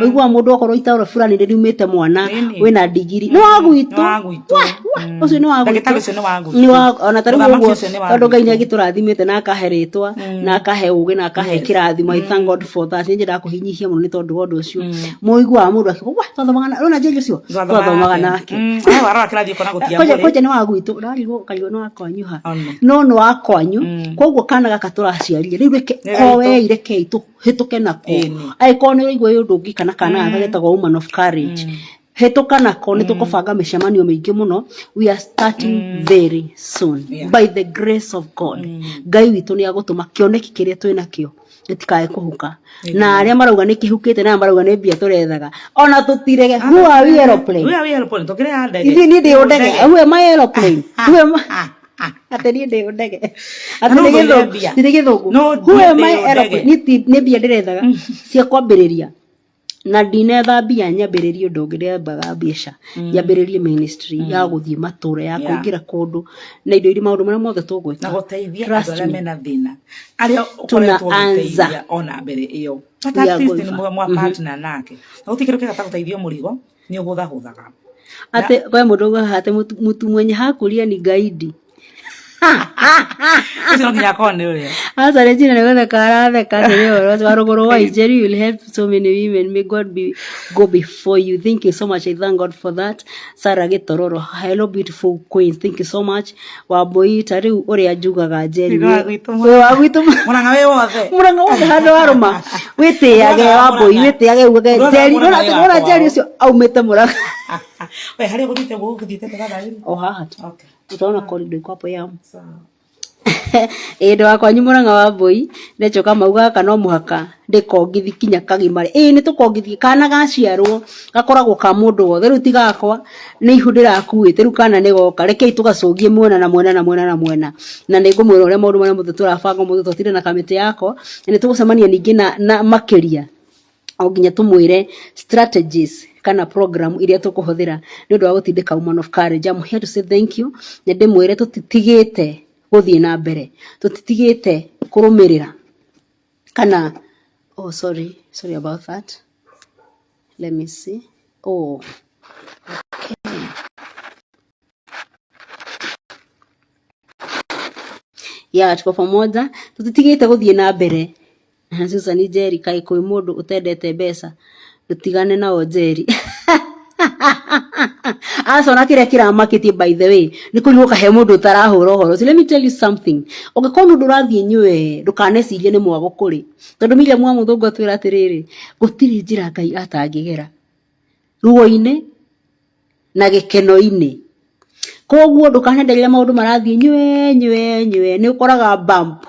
Ũiguaga mũndũ okorwo itũra fulani nĩ riumĩte mwana Ĩni. wĩna ndigiri nĩ wa gwitũ. Nĩ wa gwitũ. Wah, wah, ũcio nĩ wa gwitũ. Ndagĩtarĩ ũcio nĩ wa gwitũ. Nĩ wa ona ta rĩu Mũthamaki ũguo ũcio nĩ wa tondũ Ngai nĩ gwitũ. agĩtũrathimĩte na akahe rĩtwa na akahe ũgĩ na akahe kĩrathimo. I thank God for that. Nĩ nyendaga kũhinyihia mũno nĩ tondũ wa ũndũ ũcio. Mũiguaga mũndũ akiuga wah, twathomaga na ũrona Njeri ũcio twathomaga nake. Wewe warora kĩrathiĩ ũkona gũtia Kwanja mũrĩ. kwanja nĩ wa gwitũ, ũrarigwo ũkarigwo nĩ wa kwanyuha. Ona. No nĩ wa kwanyu, koguo kana gaka tũraciarire rĩu reke Nĩ gaitũ. kowei, rekei tũhĩtũke nako. Ĩni. Angĩkorwo nĩ ũraigua wĩ ũndũ ũngĩ kana kana gaka getagwo woman of courage, hĩtũka nako. Nĩ tũkũbanga mĩcemanio mĩingĩ mũno. We are starting very soon. By the grace of God, Ngai witũ nĩ agũtũma kĩoneki kĩrĩa twĩ nakĩo gĩtikae kũhuka, na arĩa marauga nĩ kĩhukĩte na arĩa marauga nĩ mbia tũrethaga, ona tũtirege. Who are we, aeroplane? We are aeroplane, tũkĩrĩ ya ndege. Ithuĩ niĩ ndĩ ndege. Who am I, aeroplane? Who am I? Atĩ niĩ ndĩ ndege? Atĩ No nĩ ngũire gĩthũngũ mbia. nĩ gĩthũngũ. No Who am I, ndĩ aeroplane? ndege. Niĩ nĩ mbia ndĩrethaga cia kwambĩrĩria, na ndinetha mbia nyambĩrĩrie ũndũ ũngĩ. Ndĩrembaga mbeca nyambĩrĩrie ministry ya gũthiĩ matũra, ya kũingĩra kũndũ na indo iria maũndũ marĩa mothe tũgwĩka. Na gũteithia andũ Trust arĩa me. mena thĩna, arĩa ũkoretwo Tunaanza. ũgĩteithia ona mbere ĩyo. But We are at least going nĩ far. mwa partner nake, na gũtirĩ kĩndũ kĩega ta gũteithio mũrigo, nĩ ũhũthahũthaga. Atĩ kwĩ mũndũ ugaga atĩ mtu mwenye hakulia ni gaidi. Ũcio no nginya akorwo nĩ ũrĩa. Aca Regina nĩ gũtheka aratheka atĩ nĩ ũhoro wa rũgũrũ wa Njeri. You will help so many women. May God be go before you. Thank you so much. I thank God for that. Sarah Gĩtororo, hello beautiful queens, thank you so much. Wambui, ta rĩu ũrĩa njugaga Njeri. Nĩ wa gwitũ. Wĩ wa gwitũ. Mũrang'a wĩ wothe. Mũrang'a wothe handũ warũma wĩtĩage. Mũrang'a, Wambui. Mũrang'a. Wĩtĩage ugage Mũrang'a, Njeri. Mũrang'a wĩ Nona wakwa. Njeri ũcio aumĩte Mũrang'a. We harĩa ũgũthiĩte gũgũthiĩte tafadhali. O haha tu. Okay. Utaona corridor iko hapo ya Sawa. Ĩĩ, ndĩ wa kwanyu Mũrang'a wa Mbũi. Ndecoka mauga gaka no mũhaka ndĩkongithi kinya kagimare. Ĩĩ, nĩ tũkongithie. Kana gaciarwo gakoragwo ka mũndũ wothe. Rĩu ti gakwa, nĩ ihu ndĩrakuĩte. Rĩu kana nĩ goka, rekei tũgacũgie mwena na mwena na mwena na mwena, na nĩ ngũmwĩra ũrĩa maũndũ marĩa mothe tũrabanga. Ũmũthĩ twatinda na kamĩtĩ yakwa, na nĩ tũgũcemania ningĩ na makĩria o nginya tũmwĩre strategies kana program iria tũkũhũthĩra nĩ ũndũ wa gũtindĩka woman of courage. I'm here to say thank you, na ndĩmwĩre tũtitigĩte gũthiĩ na mbere, tũtitigĩte kũrũmĩrĩra kana, oh sorry, sorry about that, let me see. Oh, okay. Yeah, tuko pamoja, tũtitigĩte gũthiĩ na mbere. Susan Njeri, kaĩ kwĩ mũndũ ũtendete mbeca? Ndũtigane nao Njeri. Aca, ona kĩrĩa kĩramakĩtie, by the way, nĩ kũrigwo kahe mũndũ ũtarahũra ũhoro ũcio. Let me tell you something, ũngĩkorwo nĩ ũndũ ũrathiĩ nyue, ndũkanecirie nĩ mwago kũrĩ, tondũ Miriam wa Mũthũngũ atwĩra atĩrĩrĩ, gũtirĩ njĩra Ngai atangĩgera ruo-inĩ na gĩkeno-inĩ. Koguo ndũkanende rĩrĩa maũndũ marathiĩ nywe nywe nywe, nĩ ũkoraga bump.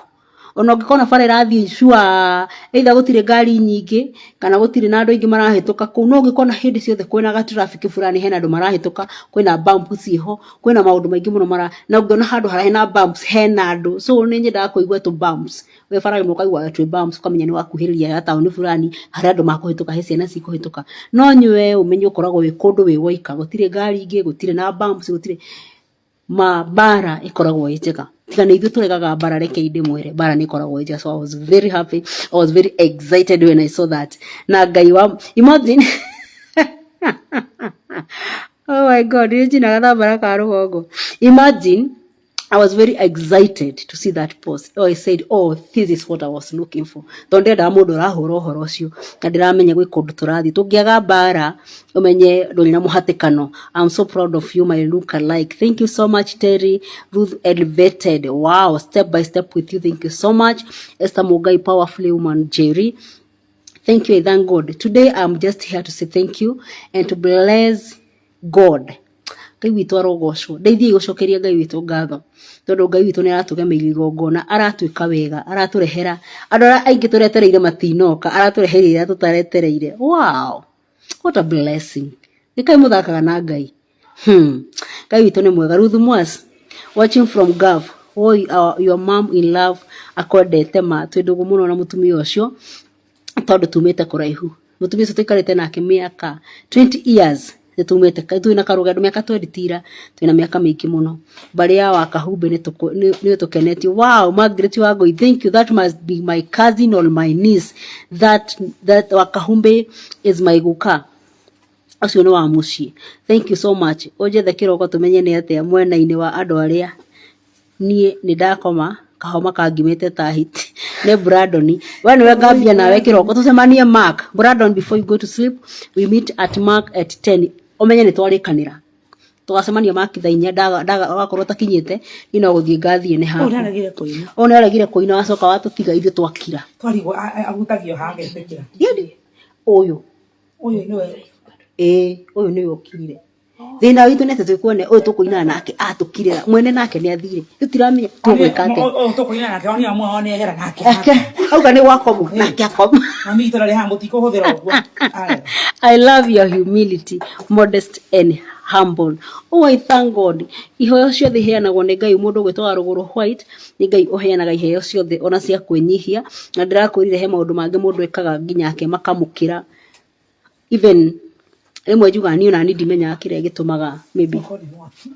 Ona ũngĩkona bara ĩrathiĩ cua, either gũtirĩ ngari nyingĩ kana gũtirĩ na andũ aingĩ marahĩtũka kũu, no ũngĩkona hĩndĩ ciothe kwĩna ga traffic fulani, hena andũ marahĩtũka, kwĩna bump ciĩho, kwĩna maũndũ maingĩ mũno mara, na ũngĩona handũ harĩa hena bumps hena andũ. So nĩ nyendaga kũigua tũ bumps we bara rĩmwe ũkaigua twĩ bumps, ũkamenya nĩ wakuhĩrĩria ya taũni fulani harĩa andũ makũhĩtũka, he ciana cikũhĩtũka. No nyue ũmenye ũkoragwo wĩ kũndũ wĩ woika, gũtirĩ ngari ingĩ, gũtirĩ na bumps, gũtirĩ ma mbara, ĩkoragwo ĩ njega. Tiga nĩ ithuĩ tũregaga mbara, rekei ndĩmwĩre, mbara nĩ ĩkoragwo ĩ njega. So I was very happy, I was very excited when I saw that. Na Ngai wa, imagine, oh my God, nĩ njinaga thambara ka rũgongo. Imagine. I was very excited to see that post. Oh, I said, oh, this is what I was looking for. Tondũ ndendaga mũndũ ũrahũra ũhoro ũcio na ndĩramenya gwĩ kũndũ tũrathiĩ. Tũngĩaga mbara ũmenye ndũrĩ na mũhatĩkano. I'm so proud of you, my look alike. Thank you so much, Terry. Ruth Elevated. Wow, step by step with you. Thank you so much. Esther Mugai, powerfully woman, Jerry. Thank you, I thank God. Today I'm just here to say thank you and to bless God. Ngai witũ arogocwo. Ndeithiai gũcokeria Ngai witũ ngatho tondũ Ngai witũ nĩ aratũgemeirie igongona, aratwĩka wega, aratũrehera andũ arĩa aingĩ tũretereire matinoka, aratũreheire iria tũtaretereire. Wow, what a blessing. Nĩ kaĩ mũthakaga na Ngai. Ngai witũ nĩ mwega. Ruth Mwas, watching from Gulf. Oi, your mom in love akwendete ma twĩ ndũgũ mũno na mũtumia ũcio tondũ tumĩte kũraihu. Mũtumia ũcio tũikarĩte nake mĩaka 20 years nĩ tumĩte twĩna karũgendo mĩaka 20 tira twĩna mĩaka mĩingĩ mũno. Mbarĩ ya Wakahumbe nĩ tũkenetie. Wow, Margaret Wangui, thank you. That must be my cousin or my niece. That Wakahumbe is my guka. Ũcio nĩ wa mũciĩ. Thank you so much. Ũnjethe kĩroko tũmenye nĩ atĩa mwena-inĩ wa andũ arĩa niĩ nĩ ndakoma kahoma kangimĩte ta hiti. Nĩ Brandon. We nĩwe ngambia nawe kĩroko tũcemanie Mark. Brandon, before you go to sleep, we meet at Mark at 10. Ũmenye nĩ twarĩkanĩra. Tũgacemania Mark thaa inya wakorwo ũtakinyĩte niĩ no gũthiĩ ngathiĩ nĩ Ũyũ haku. nĩaregire kũina. Ũyũ nĩaregire kũina wacoka watũtiga ithuĩ twakira. Twarigwo ahutagio haha agetĩkĩra. Ndiũĩ ũyũ. Ũyũ nĩwe. Ĩĩ ũyũ nĩwe ũkirire. Thĩna witũ nĩ atĩ twĩ kuone ũyũ tũkũinaga nake atũkirĩra mwene nake nĩ athire tũtiramenya tũgwĩka atĩa. Ũyũ tũkũina nake one amwe one ehera nake. Auga nĩ gwakomwo nake akoma. Mami itũra rĩ haha mũtikũhũthĩra ũguo. Arega. I love your humility, modest and humble. Oh, I thank God. Iheo ciothe iheanagwo nĩ Ngai. Mũndũ ũgwĩtwo wa rũgũrũ white nĩ Ngai ũheanaga iheo ciothe ona cia kwĩnyihia. Na ndĩrakwĩrire he maũndũ mangĩ mũndũ ekaga nginya ake makamũkĩra. Even rĩmwe njugaga niĩ ona niĩ ndimenyaga kĩrĩa gĩtũmaga maybe Okorwo nĩ mwaki.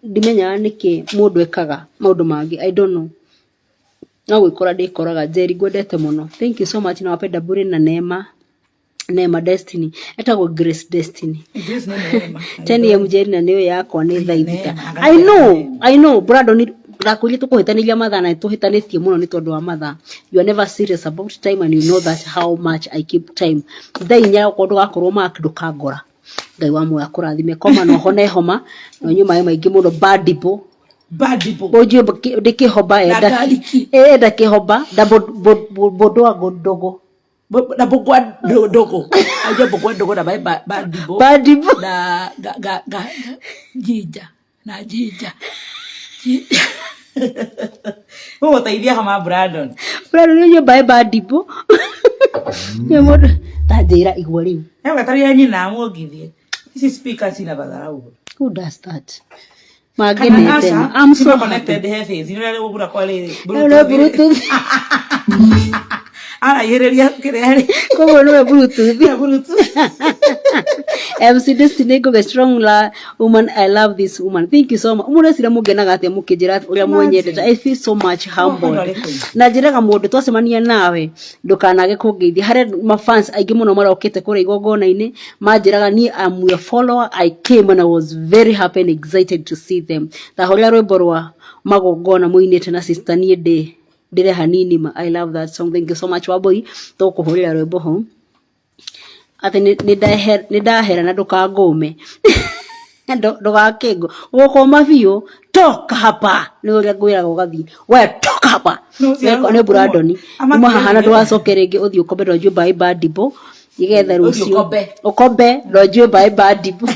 ndimenyaga nĩkĩ mũndũ ekaga maũndũ mangĩ. I don't know. No gwĩkora ndĩkoraga. Njeri ngwendete mũno. Thank you so much. Nawapenda bure na Neema. Neema Destiny. Etagwo Grace Destiny. Grace nĩ neema. 10 am Njeri na nĩyo yakwa nĩ thaa ithita. Neema, I know, I know. Brandon ndakwĩrire tũkũhĩtanĩria mathaa na tũhĩtanĩtie mũno nĩ tondũ wa mathaa. You are never serious about time and you know that how much I keep time. Thaa inya okorwo ndũgakorwo Mark ndũkangora. Ngai wa muoyo akũrathime. Koma na ũhone homa na ũnyue maĩ maingĩ mũno. Badibo. Badibo. Ũnjue ndĩkĩhomba Na enda garlic. enda kĩhomba na bũndũ ndũgũ. Na mbũkwa ndũgũ. Aje mbũkwa ndũgũ na maĩ badibo. Badibo. Na ga ga ga jinja. Na jinja. Ũgũteithia homa Brandon. Brandon ũnyue maĩ badibo. Nĩ mũndũ ta njĩra igua rĩu. Egatarĩria nyina muongithie. Ici speaker cina batharau. Who does that? Mangenete ma. I'm so happy. Connected he face. Nĩ ũrĩa gũkura kwa rĩrĩ. Nĩwe Bluetooth. Araihĩrĩria kĩrĩa rĩ. Koguo nĩwe Bluetooth. Bluetooth. MC Destiny Ngoge strong la woman. I love this woman. Thank you so much. Mũrecira mũngenaga atĩa mũkĩnjĩra ũrĩa mwenyendete. I feel so much humbled. Na njĩraga mũndũ twacemania nawe ndũkanage kũngeithia. Harĩa mafans aingĩ mũno marokĩte kũrĩa igongona-inĩ manjĩraga niĩ I'm your follower. I came and I was very happy and excited to see them. Ta ũrĩa rwĩmbo rwa magongona mũinĩte na sister niĩ ndĩ ndĩre hanini ma. I love that song. Thank you so much Wambui. Tũkũhũrĩra rwĩmbo hau atĩ nĩ ndahera na ndũkangũme ndũgakĩngũ gũkũma biũ toka hapa nĩ ũrĩa ngwĩraga ũgathiĩ we toka hapa. No, ũcio Nĩ Brandon Ama uma haha na kĩrĩa. ndũgacoke rĩngĩ ũthiĩ ũkombe na ũnyue maĩ ma ndimũ nĩgetha Ũthiĩ rũciũ ũkombe. ũkombe na ũnyue maĩ ma ndimũ.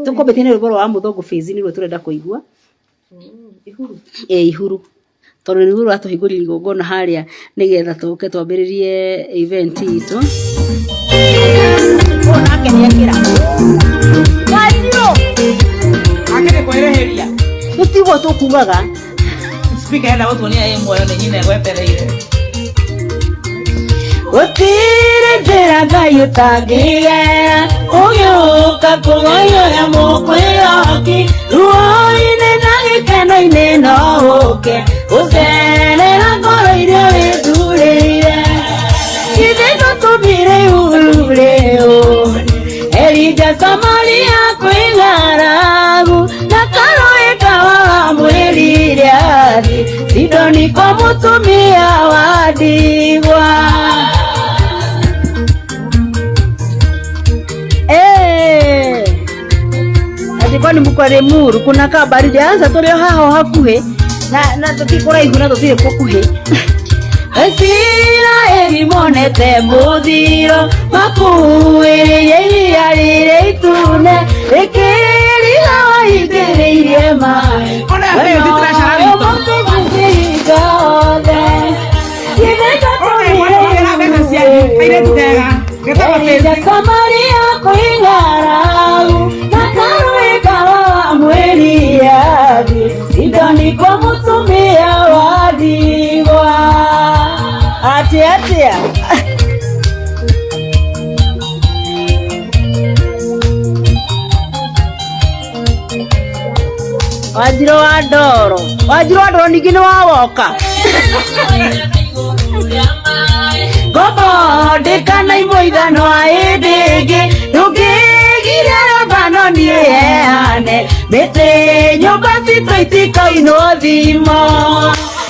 Tũkombetie nĩ rwĩmbo rwa mũthũngũ Fizz nĩruo tũrenda kũigua. Ĩ ihuru tondũ nĩruo rũratũhingũrĩria igongona harĩa nĩgetha tũke twambĩrĩrie event itũ. Ũyũ nake nĩekĩra Gairio Akĩrĩ kwĩrĩhĩria. tũtiguo tũkugaga. Speaker enda gũtuonia ĩ muoyo nĩ nyina egwetereire. Gũtirĩ njĩra Ngai ũtangĩgera ũgĩũka kũgoyũra mũkwĩhoki ruo-inĩ na gĩkeno-inĩ no ũke gũcerera ngoro iria wĩthurĩire. Ithe tũtũmire ihuru rĩu Elija Samaria kwĩ ng'aragu na karũĩ Sidoni kwa mutumia wa ndigwa. Eh. Ati kwani mko Limuru kuna ka baridi anza turi o haha o hakuhi na tuti kuraihu na tutiri kukuhi. Isiraeli monete muthiro makuĩrĩire iria rĩrĩa itune rĩkĩrira waitĩrĩirie maĩ. Ona Faith treasurer witũ. Mũtũgũthinga othe. Githĩ Ona mwana wagĩra mbeca cianyu kairĩtu kega getagwo Elija Faith. Samaria kwĩ ng'aragu na karũĩ kawa mwĩrire athiĩ Sidoni kwa mũtumia wa ndigwa. Atĩ atĩa? Wanjirũ wa ndoro, Wanjirũ wa ndoro ningĩ nĩ wawoka. Ngombo ndĩkanaimwo ithanwa hĩndĩ ĩngĩ ndũngĩgiria Lebanoni ĩheane mĩtĩ nyũmba citũ itikainwo thimo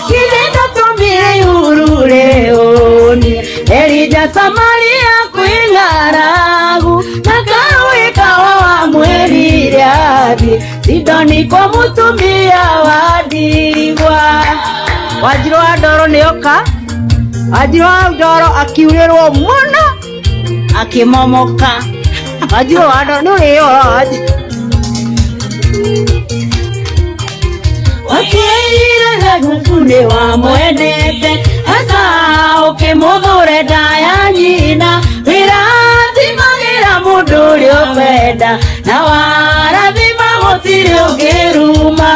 githĩ ndatũmire ihuru rĩũnie Elija Samaria kwĩ ng'aragu na karũĩ kawa wamwĩrire athiĩ Sidoni kwa mũtumia wa ndigwa. Wanjirũ wa ndoro nĩoka. Wanjirũ wa ndoro akiurĩrwo mũno akĩmomoka. Wanjirũ wa ndoro nĩ ũrĩora Wanjirũ. Wakwĩrire Jakubu nĩ wamwendete hasa ũkĩmũthũre nda ya nyina wĩrathimagĩra mũndũ ũrĩa ũkwenda na warathima gũtirĩ ũngĩruma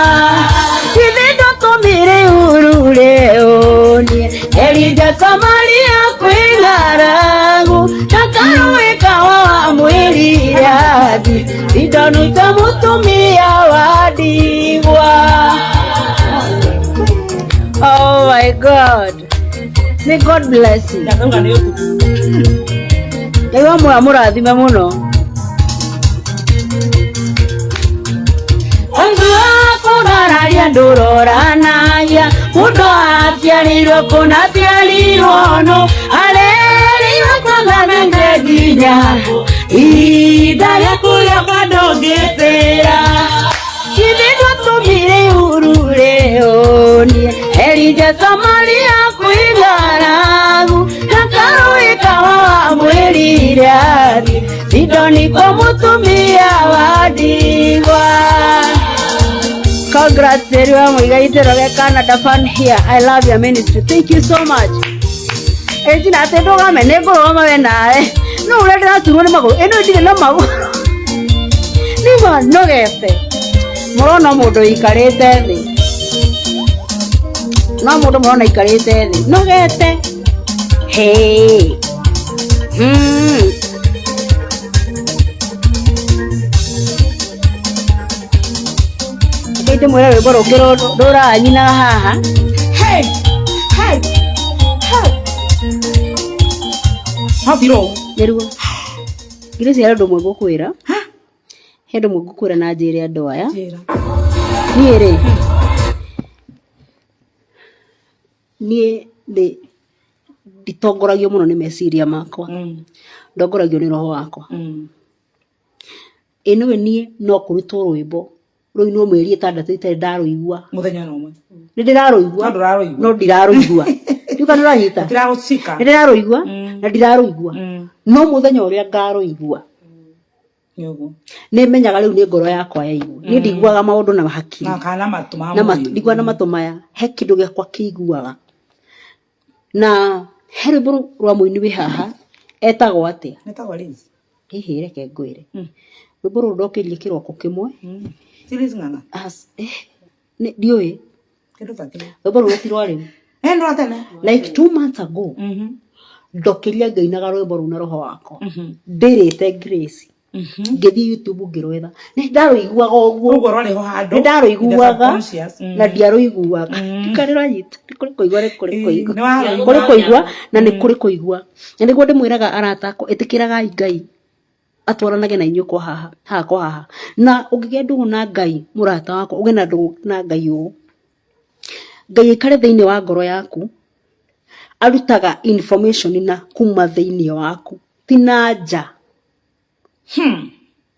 githĩ ndũtũmire ihuru rĩũnie Elija Samaria kwĩ ng'aragu na karũĩ kawa wamwĩrire athiĩ Sidoni kwa mũtumia wa ndigwa. Oh my God. May God bless you. Ndakauga nĩ ũtukũ. Ngai wa muoyo amũrathime mũno. Andũ akũgararia ndũroranagia mũndũ aciarirwo kũna aciarirwo nũ arerirwo kũnganange nginya ihinda rĩaku rĩoka ndũngĩtĩra githĩ ndwatũmire ihuru rĩũnie Elija Samaria kwĩ ng'aragu na karũĩ kawa wamwĩrire athiĩ Sidoni kwa mũtumia wa ndigwa. Congrats Eriwa Muigai Njoroge Canada fan here. I love your ministry. Thank you so much. Ejina atĩ ndũgame nĩ ngũrũgama we nawe. No ũrĩa ndĩraturwo nĩ magũrũ. Ĩno ndirĩ na magũrũ. Nĩ ma nogete. Mũrona mũndũ ũikarĩte thĩ. No mũndũ mũrona aikarĩte thĩ. Nogete. Hey. Reke ndĩmwĩre rwĩmbo rũngĩ rũranyinaga haha. Hey, hey, hey. Hathirwo. Nĩruo. Ngirĩcia he ũndũ ũmwe ngũkwĩra. He ũndũ ũmwe ngũkwĩra na njĩre andũ aya. Njĩra. Niĩ rĩ, niĩ ndĩ nditongoragio mũno nĩ meciria makwa. Ndongoragio nĩ roho wakwa. Ĩ nĩwe niĩ no kũrutwo rwĩmbo rũinwo mĩeri ĩtandatũ itarĩ ndarũigua. Mũthenya na ũmwe. Nĩ ndĩrarũigua No ndũrarũigua. no ndirarũigua. Ndiũka nĩ ũranyita. Ndiragũcika. Nĩ ndĩrarũigua na ndirarũigua. No mũthenya ũrĩa ngarũigua Nĩ ũguo. nĩ menyaga rĩu nĩ ngoro yakwa yaigua. Niĩ ndiguaga maũndũ na hakiri. Na kana matũ ma Na matũ mwĩrĩ. ndiguaga na matũ maya he kĩndũ gĩakwa kĩiguaga. Na he rwĩmbo rwa mũini wĩ haha etagwo atĩa? Etagwo Liz. Hihi reke ngwĩre. Rwĩmbo rũrũ ndokĩrire kĩroko kĩmwe. Ti Liz Ng'ang'a. Ndiũĩ. Kĩndũ ta kĩu. Rwĩmbo rũrũ ti rwa rĩu. Eh, nĩ rwa tene. Like 2 months ago ndokĩrire ngainaga rwĩmbo rũu na roho wakwa. Ndĩrĩte Grace. Ngĩthiĩ YouTube ngĩrwetha. Nĩ ndarũiguaga ũguo. Ũguo rwarĩ ho handũ. Nĩ ndarũiguaga In the subconscious. na ndiarũiguaga. Ndikarĩranyita. Nĩ kũrĩ kũigua nĩ kũrĩ kũigua. Nĩ warũigua. Kũrĩ kũigua na nĩ kũrĩ kũigua. Na nĩguo ndĩmwĩraga arata akwa ĩtĩkĩragai Ngai atwaranage na inyuĩ kwa haha haha kwa haha. Na ũngĩgĩa ndũgũ na Ngai mũrata wakwa ũgĩe na ndũgũ na Ngai ũũ. Ngai aikare thĩinĩ wa ngoro yaku, arutaga information na kuma thĩinĩ waku, ti na nja.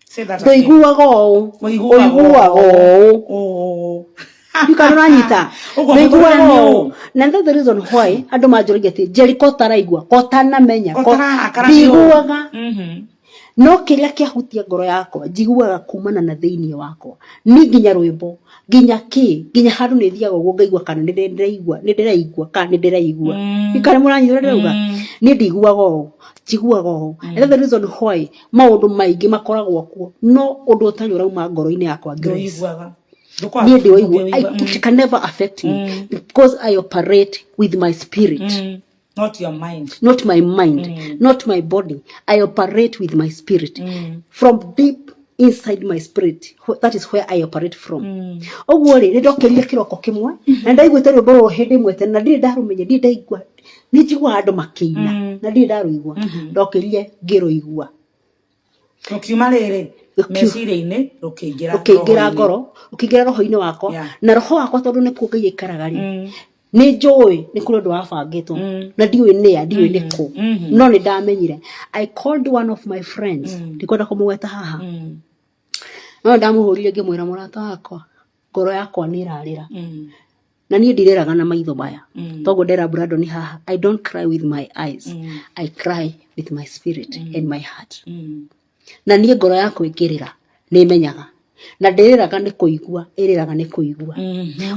Say that again. Ndũiguaga ũũ, Ũiguaga ũiguaga ũũ. ũũ. Ndikana ũranyita. Ũguo Ndũiguaga mũtũrĩre nĩ ũũ. ũũ. Na that's the reason why andũ manjũragia atĩ Jerry ko ũtaraigua, ko ũtanamenya, Ko ko ũtarakara nĩ ũũ. ndiguaga. No kĩrĩa kĩahutia ngoro yakwa njiguaga kumana na thĩinĩ wakwa. Niĩ nginya rwĩmbo, nginya kĩ, nginya handũ nĩ thiaga ũguo ngaigua kana nĩ ndĩraigua, nĩ ndĩraigua kana nĩ ndĩraigua. Kana mũranyita ũrĩa ndĩrauga? Niĩ ndiguaga ũũ, njiguaga ũũ. And that's the reason why maũndũ maingĩ makoragwo kuo, no ũndũ ũtarĩ ũrauma ngoro-inĩ yakwa Grace. Ndũiguaga. Niĩ ndĩwaigua. It can never affect me because I operate with my spirit. Not your mind. Not my mind, not my body. I operate with my spirit. From deep inside my spirit. That is where I operate from. Ũguo rĩ, nĩ ndokĩrire kĩroko kĩmwe, na ndaiguĩte rwĩmbo rũrũ hĩndĩ ĩmwe tene, na ndirĩ ndarũmenya, ndirĩ ndaigua. Nĩ njiguaga andũ makĩina, na ndirĩ ndarũigua. Ndokĩrire ngĩrũigua. Rũkiuma rĩrĩ, meciria-inĩ, rũkĩingĩra Rũkĩingĩra roho-inĩ. ngoro, rũkĩingĩra roho-inĩ wakwa. Na roho wakwa tondũ nĩkuo Ngai aikaraga rĩ, nĩ njũĩ nĩ kũrĩ ũndũ wabangĩtwo, na ndiũĩ nĩa, ndiũĩ nĩ kũ, no nĩ ndamenyire. I called one of my friends, ndikwenda kũmũgweta haha, no ndamũhũrire ngĩmwĩra, mũrata wakwa, ngoro yakwa nĩ ĩrarĩra, na niĩ ndirĩraga na maitho maya. Toguo ndera Brandon haha, I don't cry with my eyes, I cry with my spirit and my heart. Na niĩ ngoro yakwa ĩngĩrĩra nĩ menyaga, na ndĩrĩraga nĩ kũigua, ĩrĩraga nĩ kũigua.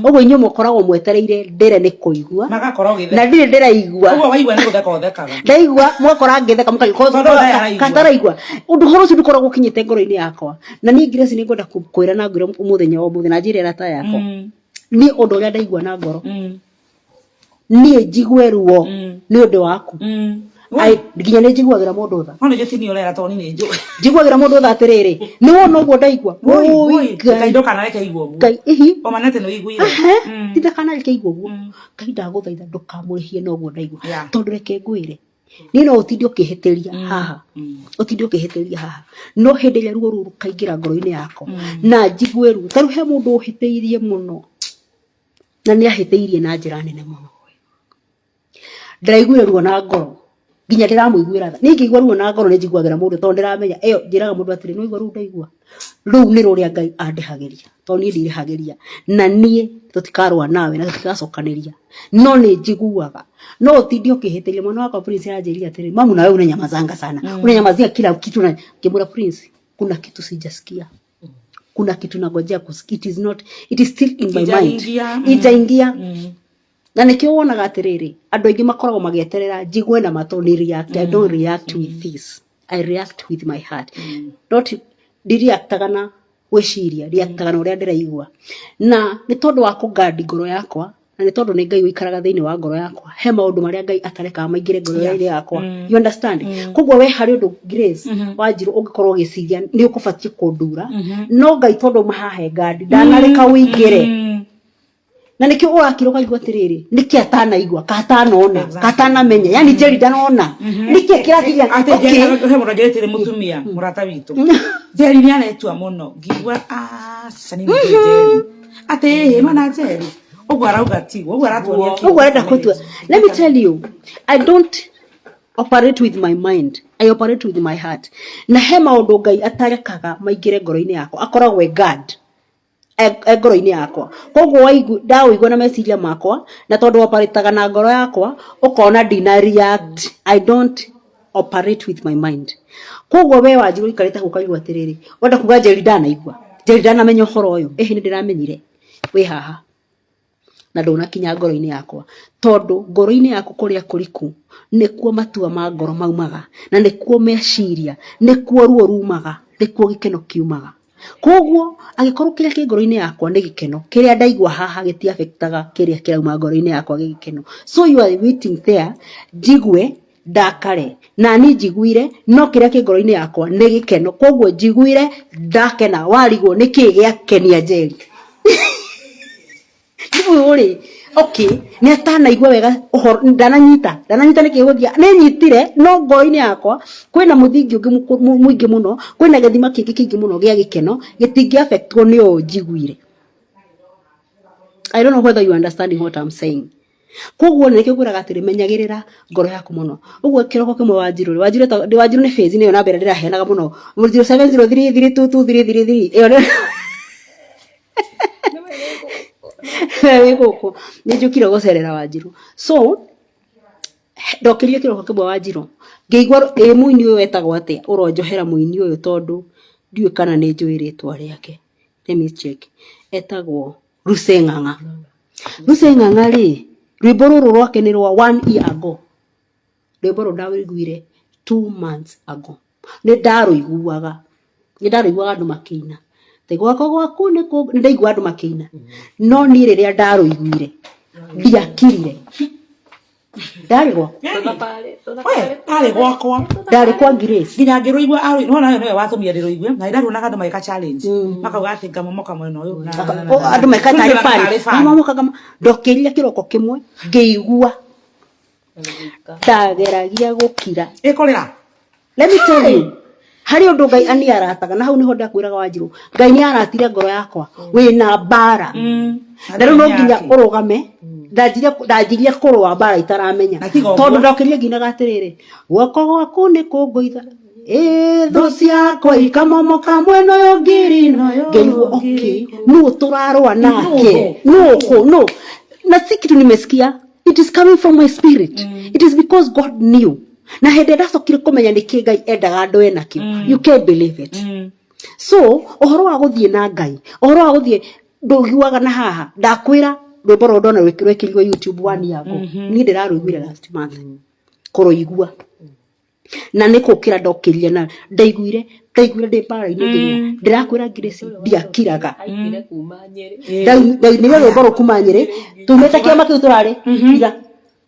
Ũguo inyuĩ mũkoragwo mwetereire ndĩre nĩ kũigua, Magakorwo ũgĩtheka. na ndirĩ ndĩraigua. Ũguo waigua nĩ gũtheka ũthekaga. Ndaigua mũgakora ngĩtheka, mũkaigua Tondũ ũrĩa araigua. kataraigua. Ũndũ ũhoro ũcio ndũkoragwo ũkinyĩte ngoro-inĩ yakwa. Na niĩ Grace nĩ ngwenda kwĩra na ngwĩre mũthenya wa ũmũthĩ, na njĩre arata yakwa, niĩ ũndũ ũrĩa ndaigua na ngoro, niĩ njigue ruo nĩ ũndũ waku. Nginya nĩ njiguagĩra mũndũ tha. No nĩ njũĩ ti niĩ ũrera tondũ niĩ nĩ njũĩ. Njiguagĩra mũndũ tha atĩrĩrĩ, nĩ wona ũguo ndaigua. Woi, Woi, woi, Ngai. Ngai ndũkanareke igue ũguo. Ngai, ihi. Oma nĩ atĩ nĩ ũiguire. Ehe, ti ndakanareke igue ũguo. Ngai ndagũthaitha ndũkamũrĩhie na ũguo ndaigua. Tondũ reke ngwĩre, niĩ no ũtinde ũkĩhĩtĩria haha, ũtinde ũkĩhĩtĩria haha, no hĩndĩ ĩrĩa ruo rũu rũkaingĩra ngoro-inĩ yakwa na njigue ruo, ta rĩu he mũndũ ũhĩtĩirie mũno, na nĩ ahĩtĩirie na njĩra nene mũno. Ndĩraiguire ruo na ngoro, nginya ndĩramũiguĩra tha. Niĩ ingĩigua ruo na ngoro nĩ njiguagĩra mũndũ tondũ ndĩramenya ĩyo, njĩraga mũndũ atĩrĩ, nĩ waigua ruo ndaigua? Rũu nĩ rũrĩa Ngai andĩhagĩria, tondũ niĩ ndirĩhagĩria. Na niĩ tũtikarũa nawe na tũtigacokanĩria. No nĩ njiguaga. No ũtinde ũkĩhĩtĩria. Mwana wakwa Prince aranjĩrire atĩrĩ, mamu nawe unanyamazanga sana. Unanyamazia kila kitu na ngĩmwĩra Prince, kuna kitu sijasikia. Kuna kitu nangojea kusikia. It is not, it is still in my mind. Ijaingia. Ijaingia. Na nĩkĩo wonaga atĩrĩrĩ, andũ aingĩ makoragwo magĩeterera njigue na matũ ni react. I don't react with this. I react with my heart. Not ndireactaga na gwĩciria, reactaga na ũrĩa ndĩraigua. Na nĩ tondũ wa kũgandi ngoro yakwa, na nĩ tondũ nĩ Ngai ũikaraga thĩinĩ wa ngoro yakwa, he maũndũ marĩa Ngai atarekaga maingĩre ngoro-inĩ yakwa. You understand? Koguo we harĩ ũndũ Grace Wanjiru ũngĩkorwo ũgĩciria nĩ ũkũbatiĩ kũndura, no Ngai tondũ auma haha e gandi, ndanareka ũingĩre. Na nĩkĩo ũrakira ũkaigua atĩrĩrĩ, nĩkĩ atanaigua, katanona, katanamenya, yani Jerry ndanona. Nĩkĩ kĩrakinya? Atĩ Okay. Jerry, he mũndũ anjĩrĩte nĩ mũtumia mũrata witũ. Jerry nĩ aretua mũno. Ngiigua aca nĩ njũĩ Jerry. Atĩ ĩhĩ nĩwona Jerry. Ũguo arauga tiguo, ũguo aratuonia kĩo. Ũguo arenda kũtua. Let me tell you, I don't operate with my mind, I operate with my heart. Na he maũndũ Ngai atarekaga maingĩre ngoro-inĩ yakwa, akoragwo e guard e ngoro-inĩ yakwa. Koguo ndaũigua na meciria makwa, na tondũ operataga na ngoro yakwa, ũkona ndina react. I don't operate with my mind. Koguo we Wanjiru ũikarĩte hau ũkaigua atĩrĩrĩ, wenda kuga Njeri ndanaigua, Njeri ndanamenya ũhoro ũyũ, ĩhĩ nĩ ndĩramenyire wĩ haha na ndũnakinya ngoro-inĩ yakwa, tondũ ngoro-inĩ yaku kũrĩa kũriku nĩkuo matua ma ngoro maumaga, na nĩkuo meciria, nĩkuo ruo rumaga, nĩkuo gĩkeno kiumaga. Koguo angĩkorwo kĩrĩa kĩ ngoro-inĩ yakwa nĩ gĩkeno, kĩrĩa ndaigua haha gĩti affectaga kĩrĩa kĩrauma ngoro-inĩ yakwa gĩ gĩkeno. So you are waiting there njigue ndakare, na niĩ njiguire no kĩrĩa kĩ ngoro-inĩ yakwa nĩ gĩkeno, koguo njiguire ndakena, warigwo nĩkĩ gĩakenia Njeri. Rĩu rĩ, okay, nĩ atanaigua wega ũhoro, ndananyita, ndananyita nĩkĩ gũthiĩ, nĩ nyitire no ngoro-inĩ yakwa kwĩna mũthingi ũngĩ mũingĩ mũno, kwĩna gĩthima kĩngĩ kĩingĩ mũno gĩa gĩkeno, gĩtingĩ affectwo nĩ ũũ njiguire. I don't know whether you understanding what I'm saying. Koguo nä kä ngwäraga atä rä menyagä rä ra ngoro yaku må no. Å guo kä roko kä mwe Wanjiru rĩ, Wanjiru Wanjiru nä phase nä yo namba ä rä a ndä raheanaga må no, 0703322333 ä yo wä gå kå nä njå kire gå cerera Wanjiru. So ndokä kä roko kä mwe Wanjiru ngä igua ä mũini ũyũ wetagwo atĩa, ũronjohera mũini ũyũ tondũ ndiũĩ kana nĩ njũĩ rĩtwa rĩake. Let me check. Etagwo Lucy Ng'ang'a. Lucy Ng'ang'a rĩ, rwĩmbo rũrũ rwake nĩ rwa one year ago. Rwĩmbo rũrũ ndarũiguire 2 months ago. Nĩ ndarũiguaga, nĩ ndarũiguaga andũ makĩina atĩ gwako gwaku nĩ kũ, nĩ ndaigua andũ makĩina, no niĩ rĩrĩa ndarũiguire ndiakirire. Ndarĩ gwakwa. We arĩ gwakwa. Ndarĩ kwa Grace. Nginya ngĩrũigua nĩwona ũyũ nĩwe watũmire ndĩrũigue, na nĩndaruonaga andũ magĩka challenge, makauga atĩ ngamomoka mwena ũyũ Andũ meka Rĩu tarĩ ndĩrona bani tarĩ fan. Ngamomoka, ndokĩrire kĩroko kĩmwe ngĩigua ndageragia gũkira. Ĩkũrĩra. Let me tell you, harĩ ũndũ Ngai ani arataga, na hau nĩho ndakwĩraga Wanjiru, Ngai nĩ aratire ngoro yakwa wĩna mbara, na rĩu no nginya ũrũgame. Ndanjirie kũrũa mbara itaramenya. Na tiga ũguo. Tondũ ndokĩrire nginaga atĩrĩrĩ, guoko gwaku nĩ kũngũitha ĩ thũ ciakwa ikamomoka mwena ũyũ ngiri ngĩigua okay, nũ tũrarũa nake, nũ kũ nũ, na si kitu nimesikia, it is coming from my spirit. It is because God knew, na hĩndĩ ĩrĩa ndacokire kũmenya nĩkĩ Ngai endaga ndũe nakĩo, you can't believe it. So ũhoro wa gũthiĩ na Ngai, ũhoro wa gũthiĩ ndũiguaga na haha ndakwĩra rwĩmbo rũrũ ndona rwĩkĩrirwo YouTube one year ago. Niĩ ndĩrarũiguire last month kũrũigua, na nĩ kũkĩra ndokĩrire na ndaiguire ndĩ mbara-inĩ ngĩigua ndĩrakwĩra Grace ndiakiraga. Aikire kuma Nyĩrĩ. Ndainire rwĩmbo rũu kuma Nyĩrĩ tumĩte kĩama kĩu tũrarĩ ira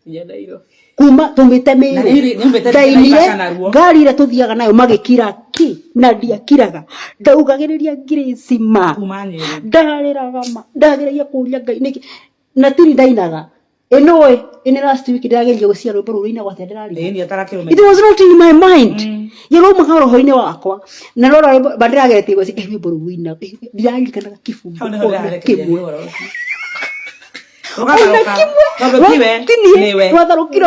nginya Nairobi. Kuma tumĩte Na Mĩrũ. Nĩ umĩte ndainire Naivasha naruo. Ngari ĩrĩa tũthiaga nayo magĩkira ki na ndiakiraga, ndaugagĩrĩria Grace ma kuma Nyĩrĩ. Ndarĩraga ma ndageragia kũria Ngai nĩkĩ na tiri ndainaga ĩnũĩ ĩnĩ last week ndĩrageria gũcia rwĩmbo rũu rũinagwo atĩa ndĩrarigwo. Ĩĩ, niĩ It atarakĩrũmenya. was not in my mind. Yĩraumaga roho-inĩ wakwa na rora rwĩmbo ba ndĩrageretie gwĩcia rwĩmbo rũu rũinagwo ndirakirikanaga kĩbungo Hau nĩho ona ndĩrarekereria kĩmwe. ũhoro ũcio. Ona Rũgatharũka. kĩmwe. Tondũ tiwe, Rwatinie, nĩwe. rwatharũkire.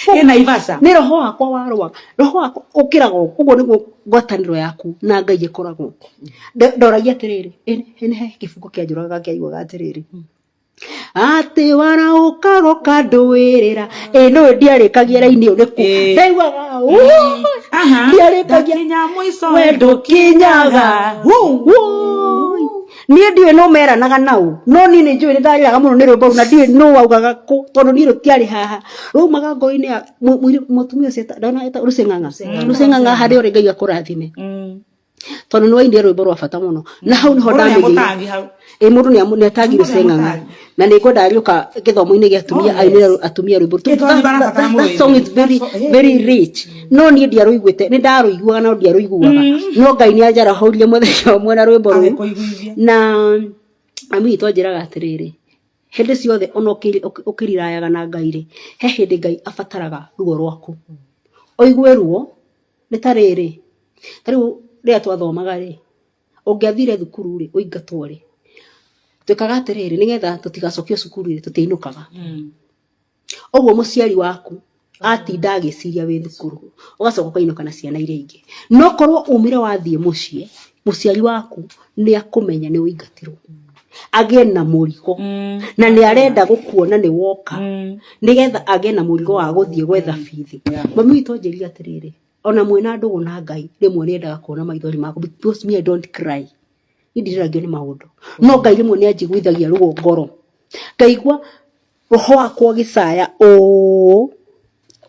Ĩ Naivasha. Nĩ roho wakwa warũaga, roho wakwa ũkĩraga ũguo nĩguo ngwatanĩro yaku na Ngai ĩkoragwo. Ndoragia atĩrĩrĩ, ĩ nĩ he kĩbungo kĩanjũragaga kĩaiguaga atĩrĩrĩ atĩ waraũkaga ũkandũĩrĩra, ĩ nũĩ ndiarĩkagia raini ĩyo nĩkũ ndaiguaga ndiarĩkagia. Ndakinya mũico. We ndũkinyaga. Woi. Niĩ ndiũĩ nũ meranaga nau, no niĩ nĩ njũĩ nĩ ndarĩraga mũno nĩ rwĩmbo rũu, na ndiũĩ nũ waugaga kũ tondũ niĩ rũtiarĩ haha, raumaga ngoro-inĩ ya mũtumia ũcio ndona eta Lucy Ng'ang'a. Lucy Ng'ang'a, harĩa ũrĩ Ngai akũrathime tondũ nĩ wainire rwĩmbo rwa bata mũno, na hau nĩho Mũndũ ndamenyeire. nĩamũtangi hau. Ĩ mũndũ nĩ atangi Mũndũ Lucy Ng'ang'a. nĩamũtangi. Na nĩ ngwenda agĩũka gĩthomo-inĩ gĩa atumia ainĩre atumia rwĩmbo. Ĩ, tondũ nĩ barabatara That song is very very rich, no niĩ ndiarũiguĩte, nĩ ndarũiguaga no ndiarũiguaga, no Ngai nĩ anjarahũrie mũthenya ũmwe na rwĩmbo rũu. Agĩkũiguithia. Na mami witũ anjĩraga atĩrĩrĩ, hĩndĩ ciothe ona ũkĩrirayaga na Ngai rĩ, he hĩndĩ Ngai abataraga ruo rwaku ũigue ruo. Nĩ ta rĩrĩ, ta rĩu rĩrĩa twathomaga rĩ, ũngĩathire thukuru rĩ, ũingatwo rĩ, twĩkaga atĩrĩrĩ, nĩgetha tũtigacokio cukuru rĩ, tũtiainũkaga. Ũguo mũciari waku atinda agĩciria wĩ thukuru, ũgacoka ũkainũka na ciana iria ingĩ. No korwo umire wathiĩ mũciĩ, mũciari waku nĩ akũmenya nĩ ũingatirwo, agĩe na mũrigo, na nĩ arenda gũkuona nĩ woka, nĩgetha agĩe na mũrigo wa gũthiĩ gwetha bithi. Mami witũ anjĩrire atĩrĩrĩ, ona mwĩna ndũgũ na Ngai, rĩmwe nĩ endaga kuona maithori maku, because me, I don't cry, niĩ ndirĩragio nĩ maũndũ, no Ngai rĩmwe nĩ anjiguithagia ruo ngoro, ngaigua roho wakwa ũgĩcaya ũũ.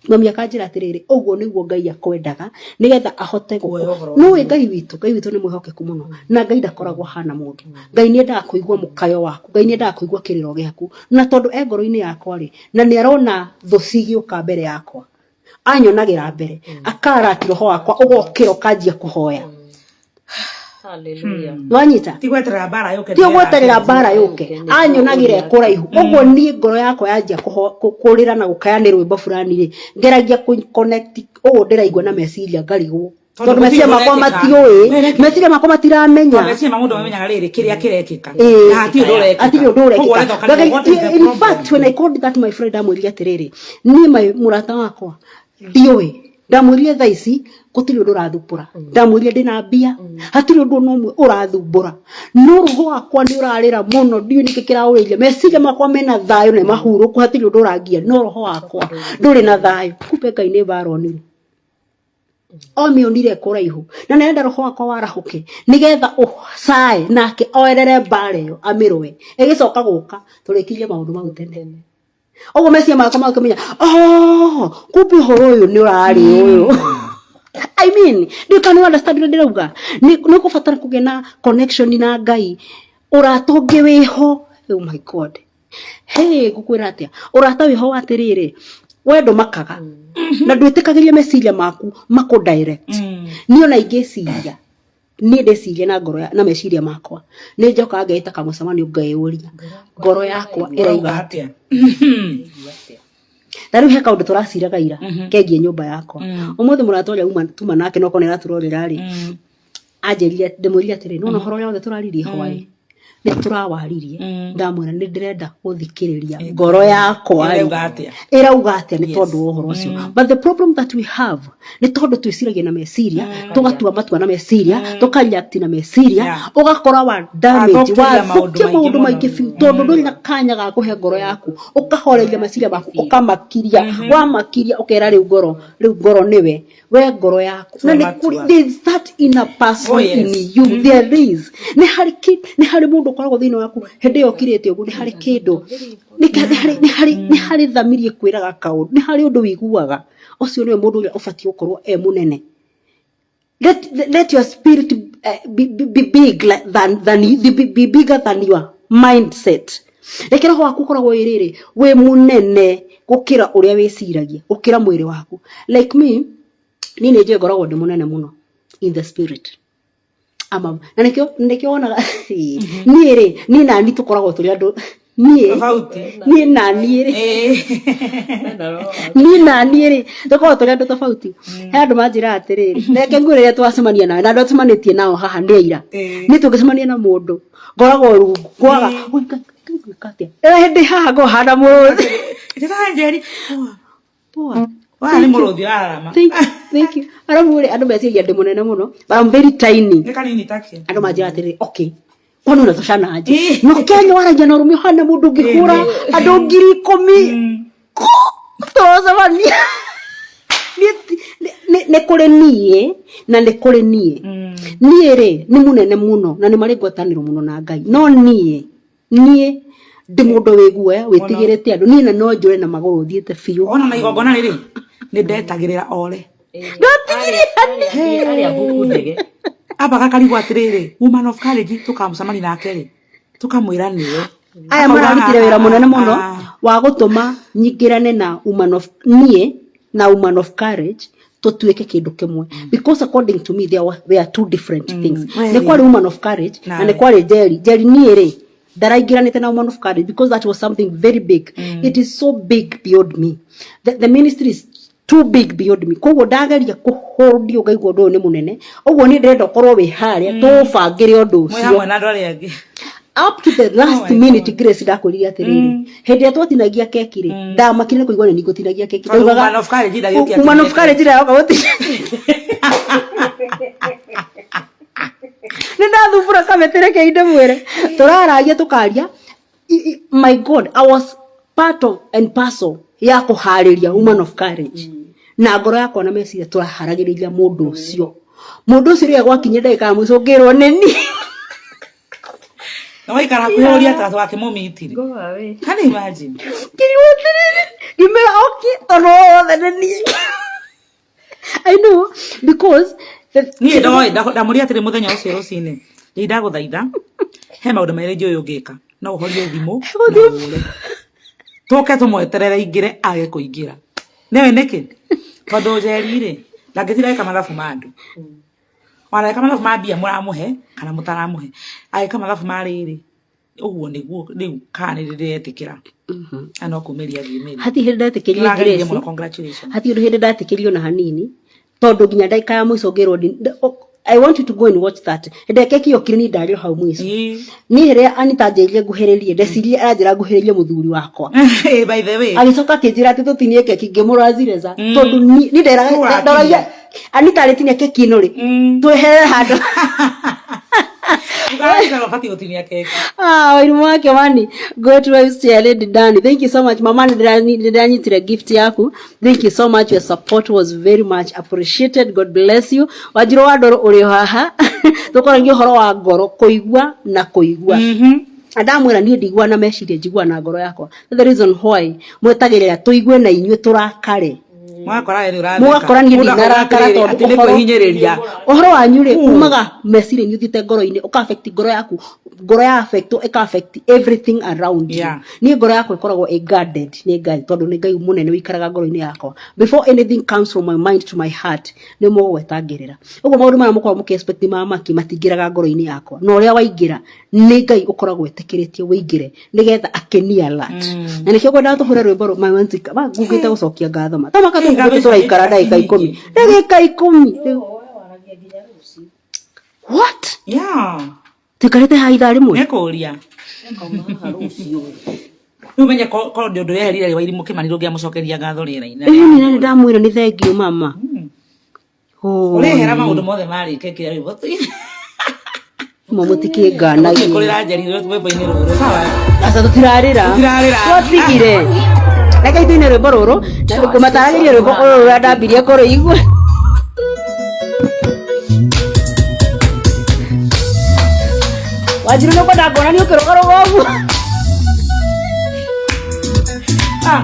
Mami akanjĩra atĩrĩrĩ, ũguo nĩguo Ngai akwendaga nĩgetha ahote Kuoya ũhoro. Nĩũĩ Ngai witũ, Ngai witũ nĩ mwĩhokeku mũno, na Ngai ndakoragwo ahana mũndũ. Ngai nĩ endaga kũigua mũkayo waku, Ngai nĩ endaga kũigua kĩrĩro gĩaku, na tondũ e ngoro-inĩ yakwa rĩ, na nĩ arona thũ cigĩũka mbere yakwa, anyonagĩra mbere, akarati roho wakwa ũgokĩra ũkanjia kũhoya. Hallelujah. Nwanyita? Ti gweterera mbara yũke. Ti gweterera mbara yũke, anyonagĩra kũraihu ũguo. Niĩ ngoro yakwa yanjia kũrĩra na gũkaya nĩ rwĩmbo fulani rĩ, ngeragia kũ connect ũũ ndĩraigua na meciria, ngarigwo. Tondũ meciria makwa matiũĩ, meciria makwa matiramenya. Meciria ma mũndũ mamenyaga rĩrĩ kĩrĩa kĩrekĩka. Ĩĩ. Na hatirĩ ũndũ ũrekĩka. Hatirĩ ũndũ Koguo ũrekĩka. ũretha ũkarigwo, what is the In problem? fact, when I called that my friend, ndamwĩrire atĩrĩrĩ, niĩ my mũrata wakwa ndiũĩ, ndamwĩrire thaa ici gũtirĩ ũndũ ũrathumbũra, ndamwĩrire ndĩna mbia, hatirĩ ũndũ ona ũmwe ũrathumbũra, no roho wakwa nĩ ũrarĩra mũno, ndiũĩ nĩkĩ kĩraũrĩire, meciria makwa mena thayũ na nĩ mahurũku, hatirĩ ũndũ ũrangia, no roho wakwa ndũrĩ na thayũ. Kumbe Ngai nĩ mbara onire, omĩonire kũraihu, na nĩarenda roho wakwa warahũke nĩgetha ũcae nake oerere mbara ĩyo amĩrũe, ĩgĩcoka gũka tũrĩkirie maũndũ mau tene. Ũguo meciria makwa makĩmenya, oh, kumbe ũhoro ũyũ nĩ ũrarĩ ũyũ. I mean, you can understand ũrĩa ndĩrauga. Nĩ ũkũbatara kũgĩa na connection na Ngai, ũrata ũngĩ wĩho. Oh my God. Hey, ngũkwĩra atĩa, ũrata wĩho wa atĩrĩrĩ, we ndũmakaga na ndwĩtĩkagĩria meciria maku makũ direct. Niĩ ona ingĩciria, niĩ ndĩciria na ngoro na meciria makwa, nĩ njokaga ngeĩta kamũcemanio ngeyũria ngoro yakwa ĩrauga atĩa. Ta rĩu he kaũndũ tũraciraga ira kegiĩ nyũmba yakwa. Ũmũthĩ mũrata ũrĩa uma tuma nake no korwo nĩ aratũrorera rĩ, anjĩrire, ndĩmwĩrire atĩrĩ, nĩwona ũhoro ũrĩa wothe tũraririe hwaĩ, nĩ tũrawaririe, ndamwĩra nĩ ndĩrenda gũthikĩrĩria ngoro yakwa rĩ, Ĩrauga atĩa? ĩrauga atĩa nĩ tondũ wa ũhoro ũcio. But the problem that we have nĩ tondũ twĩciragia na meciria, tũgatua matua na meciria, tũka react na meciria, ũgakora wa damage, Wathũkĩria maũndũ wathũkia maingĩ maũndũ mũno. maingĩ biũ, tondũ ndũrĩ na kanya ga kũhe ngoro yaku, ũkahoreria meciria maku, ũkamakiria, wamakiria ũkera rĩu ngoro, rĩu ngoro nĩwe, we ngoro yaku. Na nĩ kũrĩ, there is that inner person Oh, yes. in you, there is. Nĩ harĩ kĩ, nĩ harĩ mũndũ ũkoragwo thĩinĩ waku, hĩndĩ ĩyo ũkirĩte ũguo, nĩ harĩ kĩndũ, nĩ harĩ, nĩ harĩ, nĩ harĩ thamiri ĩkwĩraga kaũndũ, nĩ harĩ ũndũ wĩiguaga, ũcio nĩwe mũndũ ũrĩa ũbatiĩ gũkorwo e mũnene. Let your spirit be big like, than you, be bigger than your mindset. Reke roho waku ũkoragwo wĩ rĩrĩ, wĩ mũnene gũkĩra ũrĩa wĩciragia, gũkĩra mwĩrĩ waku. Like me, niĩ nĩ njũĩ ngoragwo ndĩ mũnene mũno in the spirit. Ama, na nĩkĩo, nĩkĩo wonaga, niĩ rĩ, niĩ na niĩ tũkoragwo tũrĩ andũ, niĩ, Tofauti. niĩ na niĩ rĩ, niĩ na niĩ rĩ, tũkoragwo tũrĩ andũ tofauti. He andũ manjĩraga atĩrĩrĩ, reke ngwĩre rĩrĩa twacemania nawe, na andũ arĩa tũcemanĩtie nao haha nĩ aira. Niĩ tũngĩcemania na mũndũ, ngoragwo rungu, ngwaga, oi, Ngai, Ngai, ngwĩka atĩa? Ĩyo hĩndĩ haha ngoragwo hana mũrũthi. Ĩtĩta Njeri. Poa. Wa nĩ mũrũthi ũrararama. Thank you, thank you. Arabu rĩ, andũ meciria ndĩ mũnene mũno, but I'm very tiny. Nĩ kanini take. Andũ manjĩra atĩrĩrĩ, okay, kwani unatoshana aje? No Kenya waragia na ũrũme ũhana mũndũ ũngĩhũra andũ 10,000. Tũracemania. Nĩ kũrĩ niĩ na nĩ kũrĩ niĩ. Niĩ rĩ, nĩ mũnene mũno na nĩ marĩ ngwatanĩro mũno na Ngai. No niĩ, niĩ ndĩ mũndũ wĩ guoya, wĩtigĩrĩte andũ. Niĩ na no njũre na magũrũ thiĩte biũ. Ona na igongona rĩrĩ, nĩ ndetagĩrĩra ore. Arĩa mbuku ndege. Amba gakarigwo atĩrĩrĩ, woman of courage tũkamũcemania nake rĩ, tũkamwĩra nĩwe. Aya Akauga, mararutire wĩra mũnene mũno wa gũtũma nyingĩrane na woman of, niĩ na woman of courage tũtuĩke kĩndũ kĩmwe. Because according to me there were two different things. Nĩ kwarĩ woman of courage na nĩ kwarĩ Njeri. Njeri niĩ rĩ, ndaraingĩranĩte na woman of courage because that was something very big. It is so big beyond me. The ministry is too big beyond me. Koguo ndageria kũhold ngaigua ũndũ ũyũ nĩ mũnene. Ũguo niĩ ndĩrenda ũkorwo wĩ harĩa tũũbangĩre ũndũ Mwĩ ũcio. hamwe na andũ arĩa angĩ. Up to the last Oh my minute, Grace ndakwĩrire atĩrĩrĩ, hĩndĩ ĩrĩa twatinagia keki rĩ, ndamakire nĩ kũigua nĩ niĩ ngũtinagia keki. Tondũ Ndaugaga, woman of courage ndagĩũkia woman of atinie courage ndayoka gũtinia. Nĩ ndathumbũra kamĩtĩ reke ndĩmwĩre. Tũraragia tũkaria. My God, I was part of and parcel ya kũharĩria woman of courage. Na ngoro yakwa na meciria tũraharagĩrĩria mũndũ ũcio. Mũndũ ũcio rĩrĩa gwakinyire ndagĩka ya mũico ngĩrwo nĩ niĩ. Na waikara hakuhĩ ũria atĩa twakĩmũmitire. Go away. Can you imagine? Ngĩrigwo atĩrĩrĩ, ngĩmwĩra okay, tondũ wothe nĩ niĩ. I know, because the Niĩ ndoĩ, ndamũria atĩrĩ mũthenya ũcio rũcinĩ. Ndĩ ndagũthaitha, he maũndũ merĩ njũĩ ũngĩka. No ũhorie thimũ na ũre. Tũke tũmweterere aingĩre age kũingĩra. Nĩũĩ nĩkĩ? Tondũ Njeri rĩ, ndangĩtinda agĩka mathabu ma andũ. Ona agĩka mathabu ma mbia mũramũhe kana mũtaramũhe. Agĩka mathabu ma rĩrĩ, ũguo nĩguo rĩu kana nĩ ndĩretĩkĩra. Na no kumĩria ngiumĩria. Hatirĩ hĩndĩ ndetĩkĩrio Nĩwagĩrĩire Grace. mũno, congratulations. Hatirĩ hĩndĩ ndetĩkĩrio na hanini. Tondu nginya ndagika ya mũico ngĩrwo I want you to go and watch that. Hĩndĩ ĩrĩa keki yokire niĩ ndarĩ o hau mũico. Niĩ rĩrĩa Anita anjĩrire nguhĩrĩrie, ndecirie aranjĩra nguhĩrĩrie mũthuri wakwa. By the way. Agĩcoka akĩnjĩra atĩ tũtinie keki, ngĩmũrora zireza. Tondũ niĩ nderaga Nũũ ndoragia Anita arĩtinia keki ĩno rĩ, tweherere handũ. Ugaga mabatiĩ gũtinia keki. Ah, Wairimũ wa Kimani, go to website Lady Dani. Thank you so much mama, nĩndĩranyitire gift yaku. Thank you so much. Your support was very much appreciated. God bless you. Wanjiru wa Ndoro ũrĩ o haha. Tũkoragia ũhoro wa ngoro kũigua na kũigua. Na ndamwĩra niĩ ndigua na meciria, njigua na ngoro yakwa. That's the reason why mwetagĩrĩra tũigue na inyuĩ tũrakare. Mũgakora we nĩ ũratheka. Mũgakora niĩ Mũndũ ndinarakara akauga tondũ atĩrĩrĩ, atĩ nĩ kwĩhinyĩrĩria. Ũhoro wanyu rĩ umaga meciria-inĩ ũthiĩte ngoro-inĩ, ũka affect ngoro yaku, ngoro ya affect ĩka affect everything around you. Niĩ ngoro yakwa ĩkoragwo ĩ guarded nĩ Ngai, tondũ nĩ Ngai mũnene ũikaraga ngoro-inĩ yakwa. Before anything comes from my mind to my heart, nĩ mũgwetangĩrĩra. Ũguo maũndũ marĩa mũkoragwo mũkĩ expect ma maki matingĩraga ngoro-inĩ yakwa, na ũrĩa waingĩra nĩ Ngai ũkoragwo etĩkĩrĩtie wĩingĩre nĩgetha akenie alert. Na nĩkĩo ngwendaga tũhũre rwĩmbo rũ ngugĩte gũcokia ngatho ma tamaka tũgugĩte tũraikara ndagĩka ikũmi, ndagĩka ikũmi rĩu. What? Yeah. Tuikarĩte haha ithaa rĩmwe. Nĩkũria. Rĩu menye korwo nĩ ũndũ weherire rĩ Wairimũ Kĩmani ndũngĩamũcokeria ngatho rĩera-inĩ. Ĩĩ nĩ ndamwĩra nĩ thengiũ mama. Ũrehera maũndũ mothe marĩkĩkire rwĩmbo. Ma mũtikĩnganagie. Kũrĩra njeri rwĩmbo-inĩ rũrũ. Sawa. Aca tũtirarĩra. Tũtirarĩra. Twatigire. Reke ithuĩ rwĩmbo rũrũ na ngũmataragĩria rwĩmbo rũrũ rũrĩa ndambirie kũrũigua. Wanjiru nĩ ũkwenda nguonanie ũkĩrũgarũga ũguo. Ah.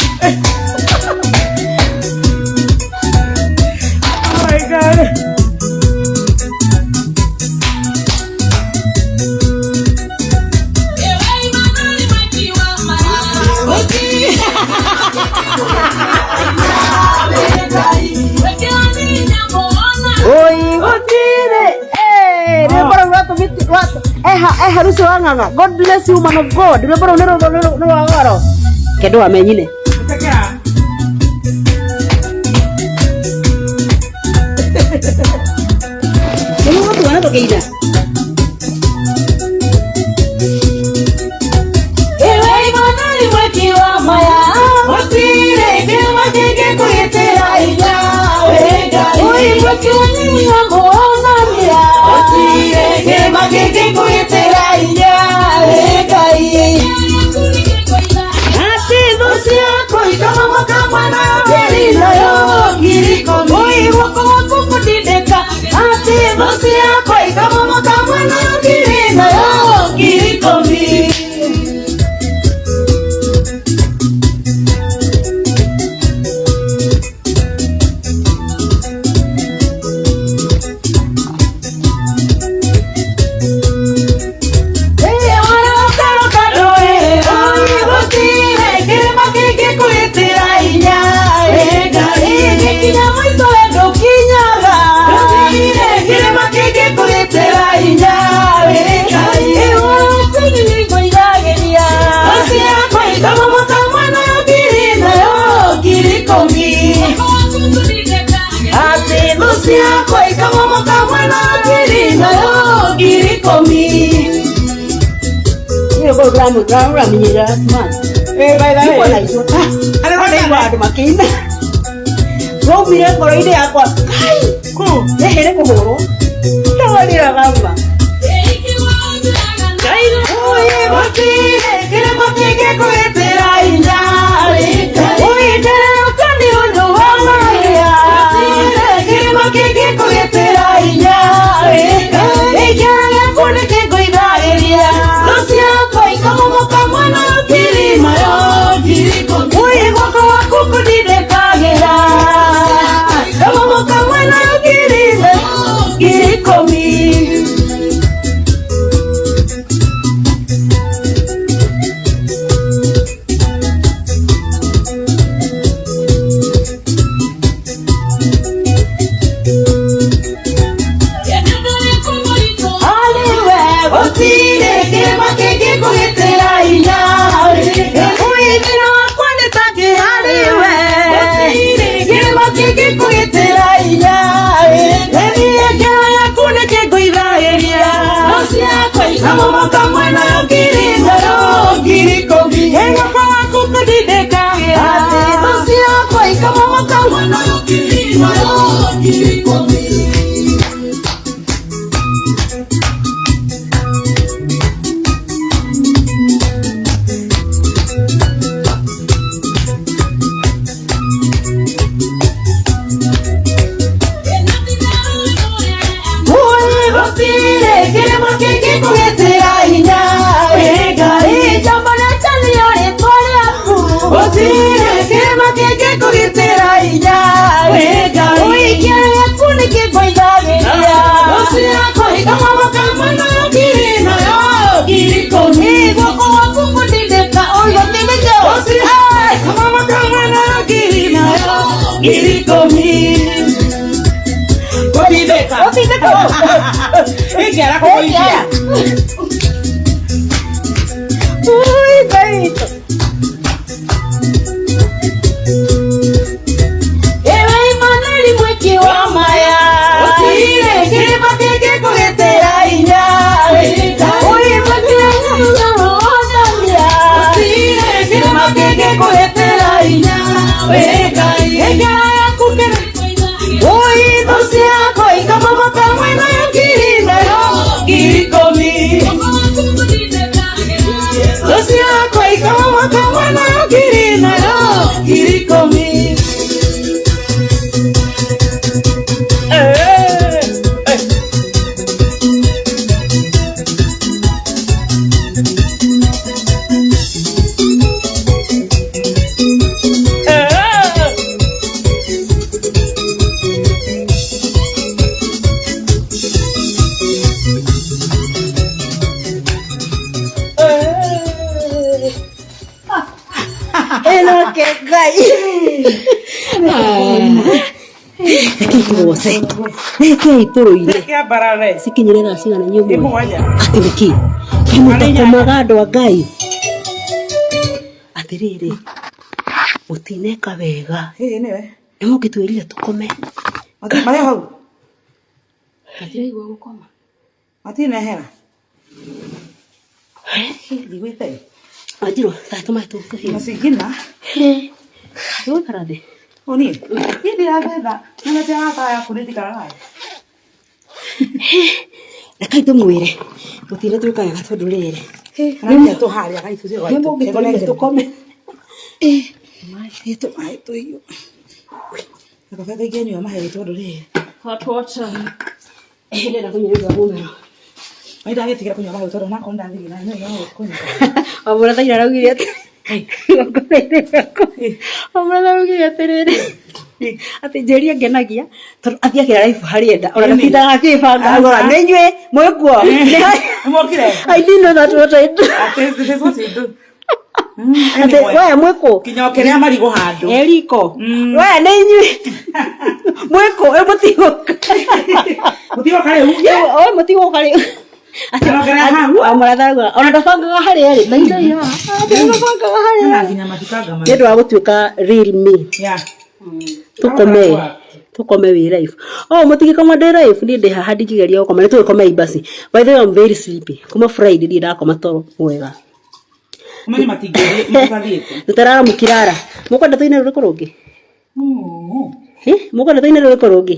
Oh my God. Oi, gũtirĩ. Eh, rwĩmbo rũu rwatũmĩte eha Rucio wa Ng'ang'a. God bless you man of God. Rwĩmbo rũu nĩ rwa goro. Kendo wamenyine. Tekea. Nĩ mũgũtuona tũkĩina. Rũramenyerera smart. Eh, by the way. Nĩkuona ithuĩ. Ndaigua andũ makĩina. Rwaumire ngoro-inĩ yakwa. Kai! Nĩhĩrĩ kũhũrwo. Ndwarĩraga ma. Gũtirĩ kĩrĩma kĩngĩkũgitĩra hinya wĩ Ngai. Njamba na chanio rĩtwa rĩaku. Gũtirĩ kĩrĩma kĩngĩkũgitĩra hinya wĩ Ngai. Ũikia rĩaku nĩkĩngũithagĩria. Ũciakwa ikamamaka nayo ngiri nayo 10,000. Guoko gwaku kũndindĩka ũigũtindĩke. Ũciakwa ikamamaka nayo ngiri nayo 10,000. Gũtindĩka. Gũtindĩka. Ĩkĩara kũgũithia. Ui, Ngai witũ. Ewe Emmanuel mwĩki wa maya. Gũtirĩ kĩrĩma kĩngĩkũgitĩra hinya wĩ Ngai. Ui, mwĩki wa maya. Gũtirĩ kĩrĩma kĩngĩkũgitĩra hinya wĩ Ngai. Ĩkĩra yaku kĩrĩ Ui, thũ ciakwa ikamamaka nayo ngiri nayo 10,000. Thũ ciakwa ikamamaka nayo ngiri nayo 10,000. Eh, eh. Eh. Ĩnoke Ngai. Reke ngũgoce. Reke itũrũire. Kĩambarare. Cikinyire thaa cigana Nĩ inyuĩ muoĩ? mũgwanja. Atĩ nĩkĩ? Kaĩ mũtakomaga andũ a Ngai? Atĩrĩrĩ, mũtineka wega. Ĩĩ nĩwe. Nĩ mũngĩtwĩrire tũkome. Marĩ hau. Ndiraigua gũkoma. Matinehera. Ndigwĩte. Wanjirũ, thaa tũmaĩ tũhiũ. Macigina. Gũikara thĩ. Ũniĩ. Niĩ ndirathetha. Nĩmete yakwa yaku nĩ ndikaraga. Rekai tũmwĩre. Mũtine twĩka wega tondũ rĩrĩ. Kana nginya tũharĩa gaitũ Nĩ mũngĩtwĩrire tũkome. Ĩ tũmaĩ tũhiũ. Nakaba kaingĩnyua mahehu tondũ rĩrĩ. Hot water. Ndĩrenda kũnyua nĩ ũndũ wa mũmero. Nĩ ndagĩtigĩra kũnyua mahehu tondũ onakorwo ndathiĩ na no kũnyua. Wamũratha ira araugire atĩ Wamũratha araugire atĩrĩrĩ atĩ Njeri angenagia tondũ athiagĩra live harĩa enda ona ndatindaga akĩbanga augaga nĩ inyuĩ mwĩkuo. Nĩmokire? I didn't know that what I do. Atĩ this is what you do. Atĩ we mwĩkũ Kinya ũkĩrĩa marigũ handũ. eriko we nĩ inyuĩ mwĩkũ ĩ mũtigũka. Mũtigoka rĩu. Ĩ mũtigũka rĩu. Arongerera hau. Wamũratha arauga ona ndabangaga harĩa ĩrĩ ta indo iria haha ndabangaga harĩa Na ĩrĩ. nginya matikanga Nĩ ũndũ wa gũtuĩka real me. Yeah. Tukome tukome wĩ live. Oh mũtingĩkoma ndĩ live niĩ ndĩ haha ndingĩgeria gũkoma nĩ tũgĩkome basi. By the way I'm very sleepy. Kuma Friday ndirĩ ndakoma toro mwega. Ũmenye matingĩthiĩ matathiĩte. Tũtarara mũkirara. Mũkwenda tũine rũrĩkũ rũngĩ? Eh, mũkwenda tũine rũrĩkũ rũngĩ?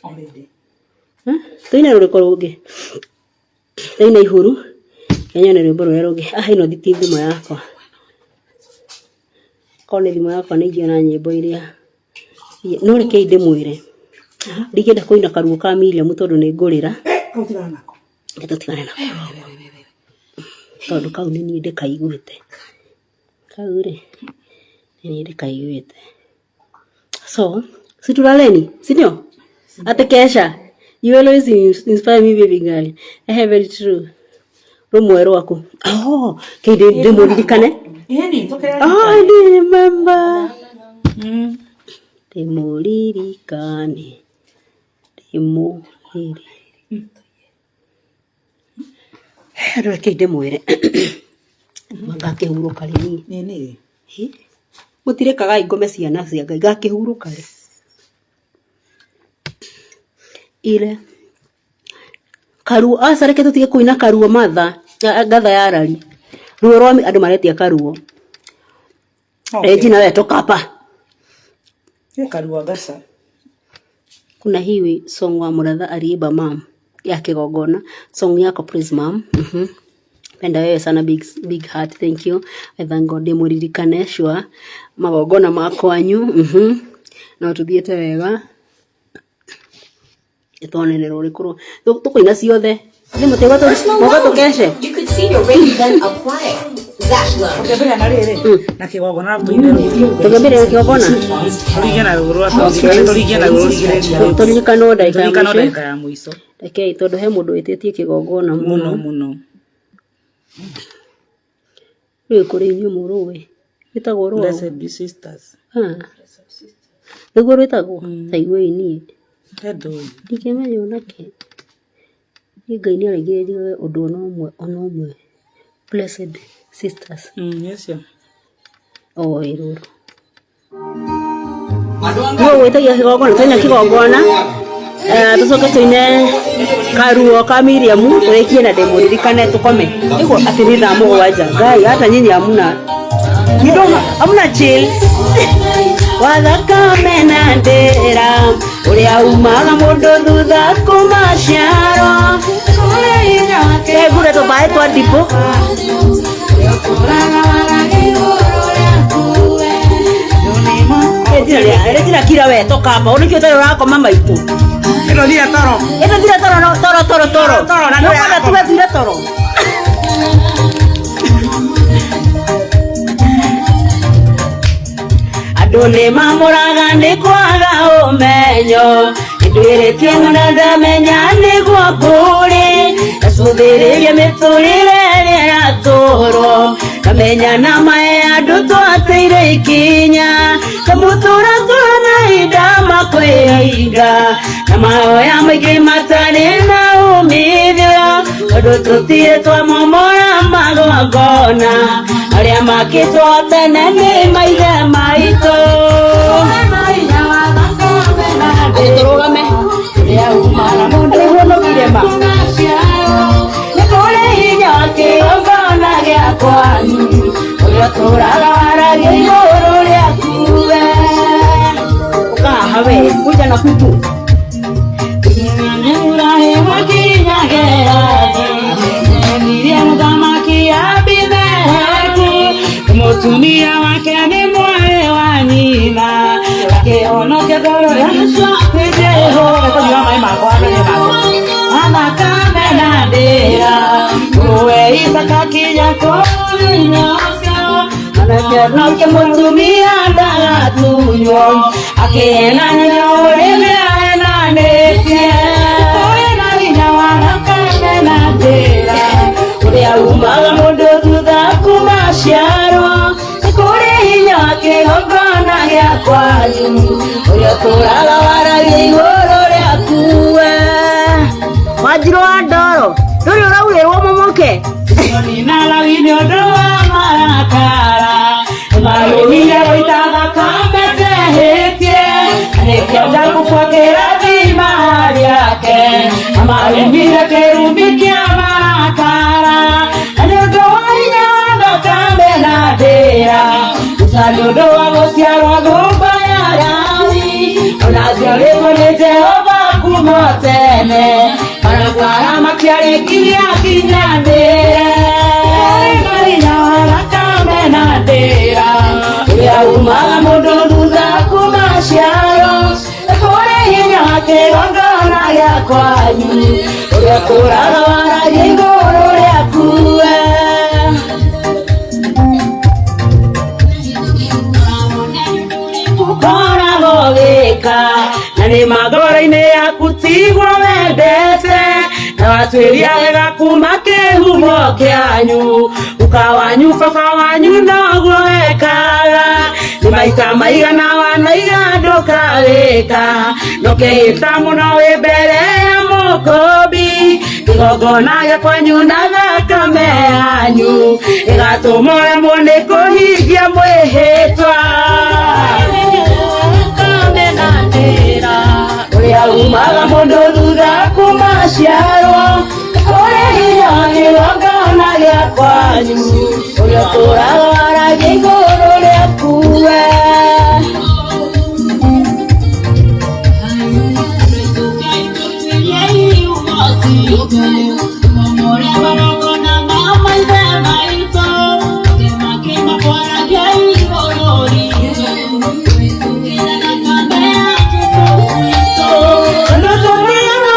Already. Eh, tũine rũrĩkũ rũngĩ? Tũine ihuru. Nyone rwĩmbo rũrĩa rũngĩ. Ah ĩno ti thimũ yakwa. Korwo nĩ thimũ yakwa nĩ ingĩona nyĩmbo iria. No rekei ndĩmwĩre. Ndingĩenda kũina karuo ka Miriam tondũ nĩ ngũrĩra. Kau tigana nako. Reke tũtigane nako. Tondũ kau nĩ niĩ ndĩkaiguĩte. Kau rĩ, nĩ niĩ ndĩkaiguĩte. So, si tulaleni, si ndio? Ate kesha. You always inspire me baby girl. Eh, very true. Rũmwe rwaku. Oh, kĩ ndĩmũririkane. Ĩni tũkĩra. Oh, I do remember. Ndĩmũririkane. Ndĩmũriri. Andũ reke ndĩmwĩre. Ngakĩhurũka rĩ niĩ. Nĩ Hĩ? Mũtirekaga ngome ciana cia Ngai ngakĩhurũka rĩ. Ile karuo aca reke tũtige kũina karuo matha ngatha ya rari. Ruo rwa andũ maretia karuo. Regina we toka hapa. Nĩ karuo gaca. Kuna hii song wa Muratha aliimba mam ya kigongona song yako please mam. Penda wewe sana big, big heart thank you. I thank God ndĩmũririkane sure magongona ma kwanyu. No tuthiĩte wega. Ĩtwanenera ũrĩkũ tũkũina ciothe. Nĩ mũtego Personal moga tũkece. loan. You could see your rate, then apply it. That loan. Tũkĩambĩrĩria na rĩrĩ na kĩgongona arabu tũine rũgiri Tũkĩambĩrĩria na kĩgongona. Tũringe na rũgũrũ arabu tũringe na rũgũrũ rũrigĩrĩria. Tũririkanwo ndagĩka ya Tũririkanwo mũico. ndagĩka ya mũico. Rekei tondũ he mũndũ wĩtĩtie kĩgongona Mũno mũno. mũno. Rĩu kũrĩ inyuĩ mũrũĩ. Rwĩtagwo rwaũ. Blessed be sisters. Ah. Nĩguo rwĩtagwo? Ta iguai niĩ. He ndũĩ. Ndingĩmenya onakĩ. Niĩ Ngai nĩaregire njigage ũndũ ona ũmwe ona ũmwe. Blessed sisters. Nĩ ũcio. O ĩ rũrũ. Nũ wĩtagia kĩgongona? Twaina kĩgongona. Tũcoke tũine karuo ka Miriam tũrĩkie na ndĩmũririkane tũkome. Nĩguo atĩ nĩ thaa 7. Ngai hata nyinyi hamuna. You don't hamuna chill. Wathakame na ndĩra ũrĩa umaga mũndũ thutha kũmaciarwo. Ngure tũmaĩ twa ndibũ. Rĩtira kira we toka hapa. Ũnĩkĩ ũtarĩ ũrakoma maitũ. Ĩno thire toro. Ĩno thire toro no toro toro toro. Toro, na nĩ Nĩũkwenda yakoma. tuge thire toro. Andũ nĩ mamũraga nĩ kwaga ũmenyo nĩndwĩrĩtie mũno ndamenya nĩguo kũrĩ ndacũthĩrĩria mĩtũrĩre ĩrĩa ĩratũrwo ngamenya na mae andũ twateire ikinya kamũtũra tũrana ihinda makwĩhinga na mahoya maingĩ matarĩ na umithio tondũ tũtirĩ twamomora magongona arĩa makĩtwo tene nĩ maithe maitũ. Atĩ tũrũgame nĩguo nũgire ma nĩ kũrĩ hinya wa kĩgongona gĩa kwanyu ũrĩa ũtũraga waragia igũrũ rĩaku we. Ũkahaha we kuja na kutu Mũtumia wake nĩ mwarĩ wa nyina akĩhonokia ngoro yakwa kwĩ Jehova. Kũnyua maĩ makwa mbere makwa athakame na ndĩra mũrũwe Isaka kinya kũrĩ ũcio Anake mũtumia ndagatunywo akĩhenania ũrĩmi ahenanĩtie kũrĩ na hinya wa thakame na ndĩra ũrĩa umaga mũndũ thutha kuma ciarwo nĩ kũrĩ hinya wa kĩgongona gĩa kwanyu ũrĩa ũtũraga waragia igũrũ rĩaku we. Wanjirũ wa ndoro ndũrĩ ũraurĩrwo mũmũke. Na Lawi nĩ ũndũ wa marakara marũmire gũita thakame ndehĩtie nĩkĩo Jakubu akĩrathima rĩake marũmire kĩrumi kĩa marakara nĩ ũndũ wa hinya wa thakame na ndĩra Musa nĩ ũndũ wa gũciarwo nyũmba ya Lawi ona aciarĩtwo nĩ Jehova kuma tene marakara matiarĩ nginya kinyanĩre na hinya wa thakame na ndĩra ũrĩa umaga mũndũ thutha kuma ciarwo nĩ kũrĩ hinya wa kĩgongona gĩa kwanyu ũrĩa ũtũraga waragia igũrũ rĩaku we. Ũkoragwo ũgĩka na nĩ mangoro-inĩ yaku tiguo wendete na watuĩria wega kuma kĩhumo kĩanyu uka wanyu baba wanyu noguo wekaga nĩ maita maigana wanaiga ndũkawĩka ndũkĩhĩta mũno wĩ mbere ya mũkũmbi kĩgongona gĩa kwanyu na thakame yanyu ĩgatũma ũremwo nĩ kũhingia mwĩhĩtwa ũrĩa umaga mũndũ thutha kuma ciarwo kũrĩ hinya wa kĩgongona gĩa kwanyu ũrĩa ũtũraga waragia igũrũ rĩaku we. Tondũ tũtĩaga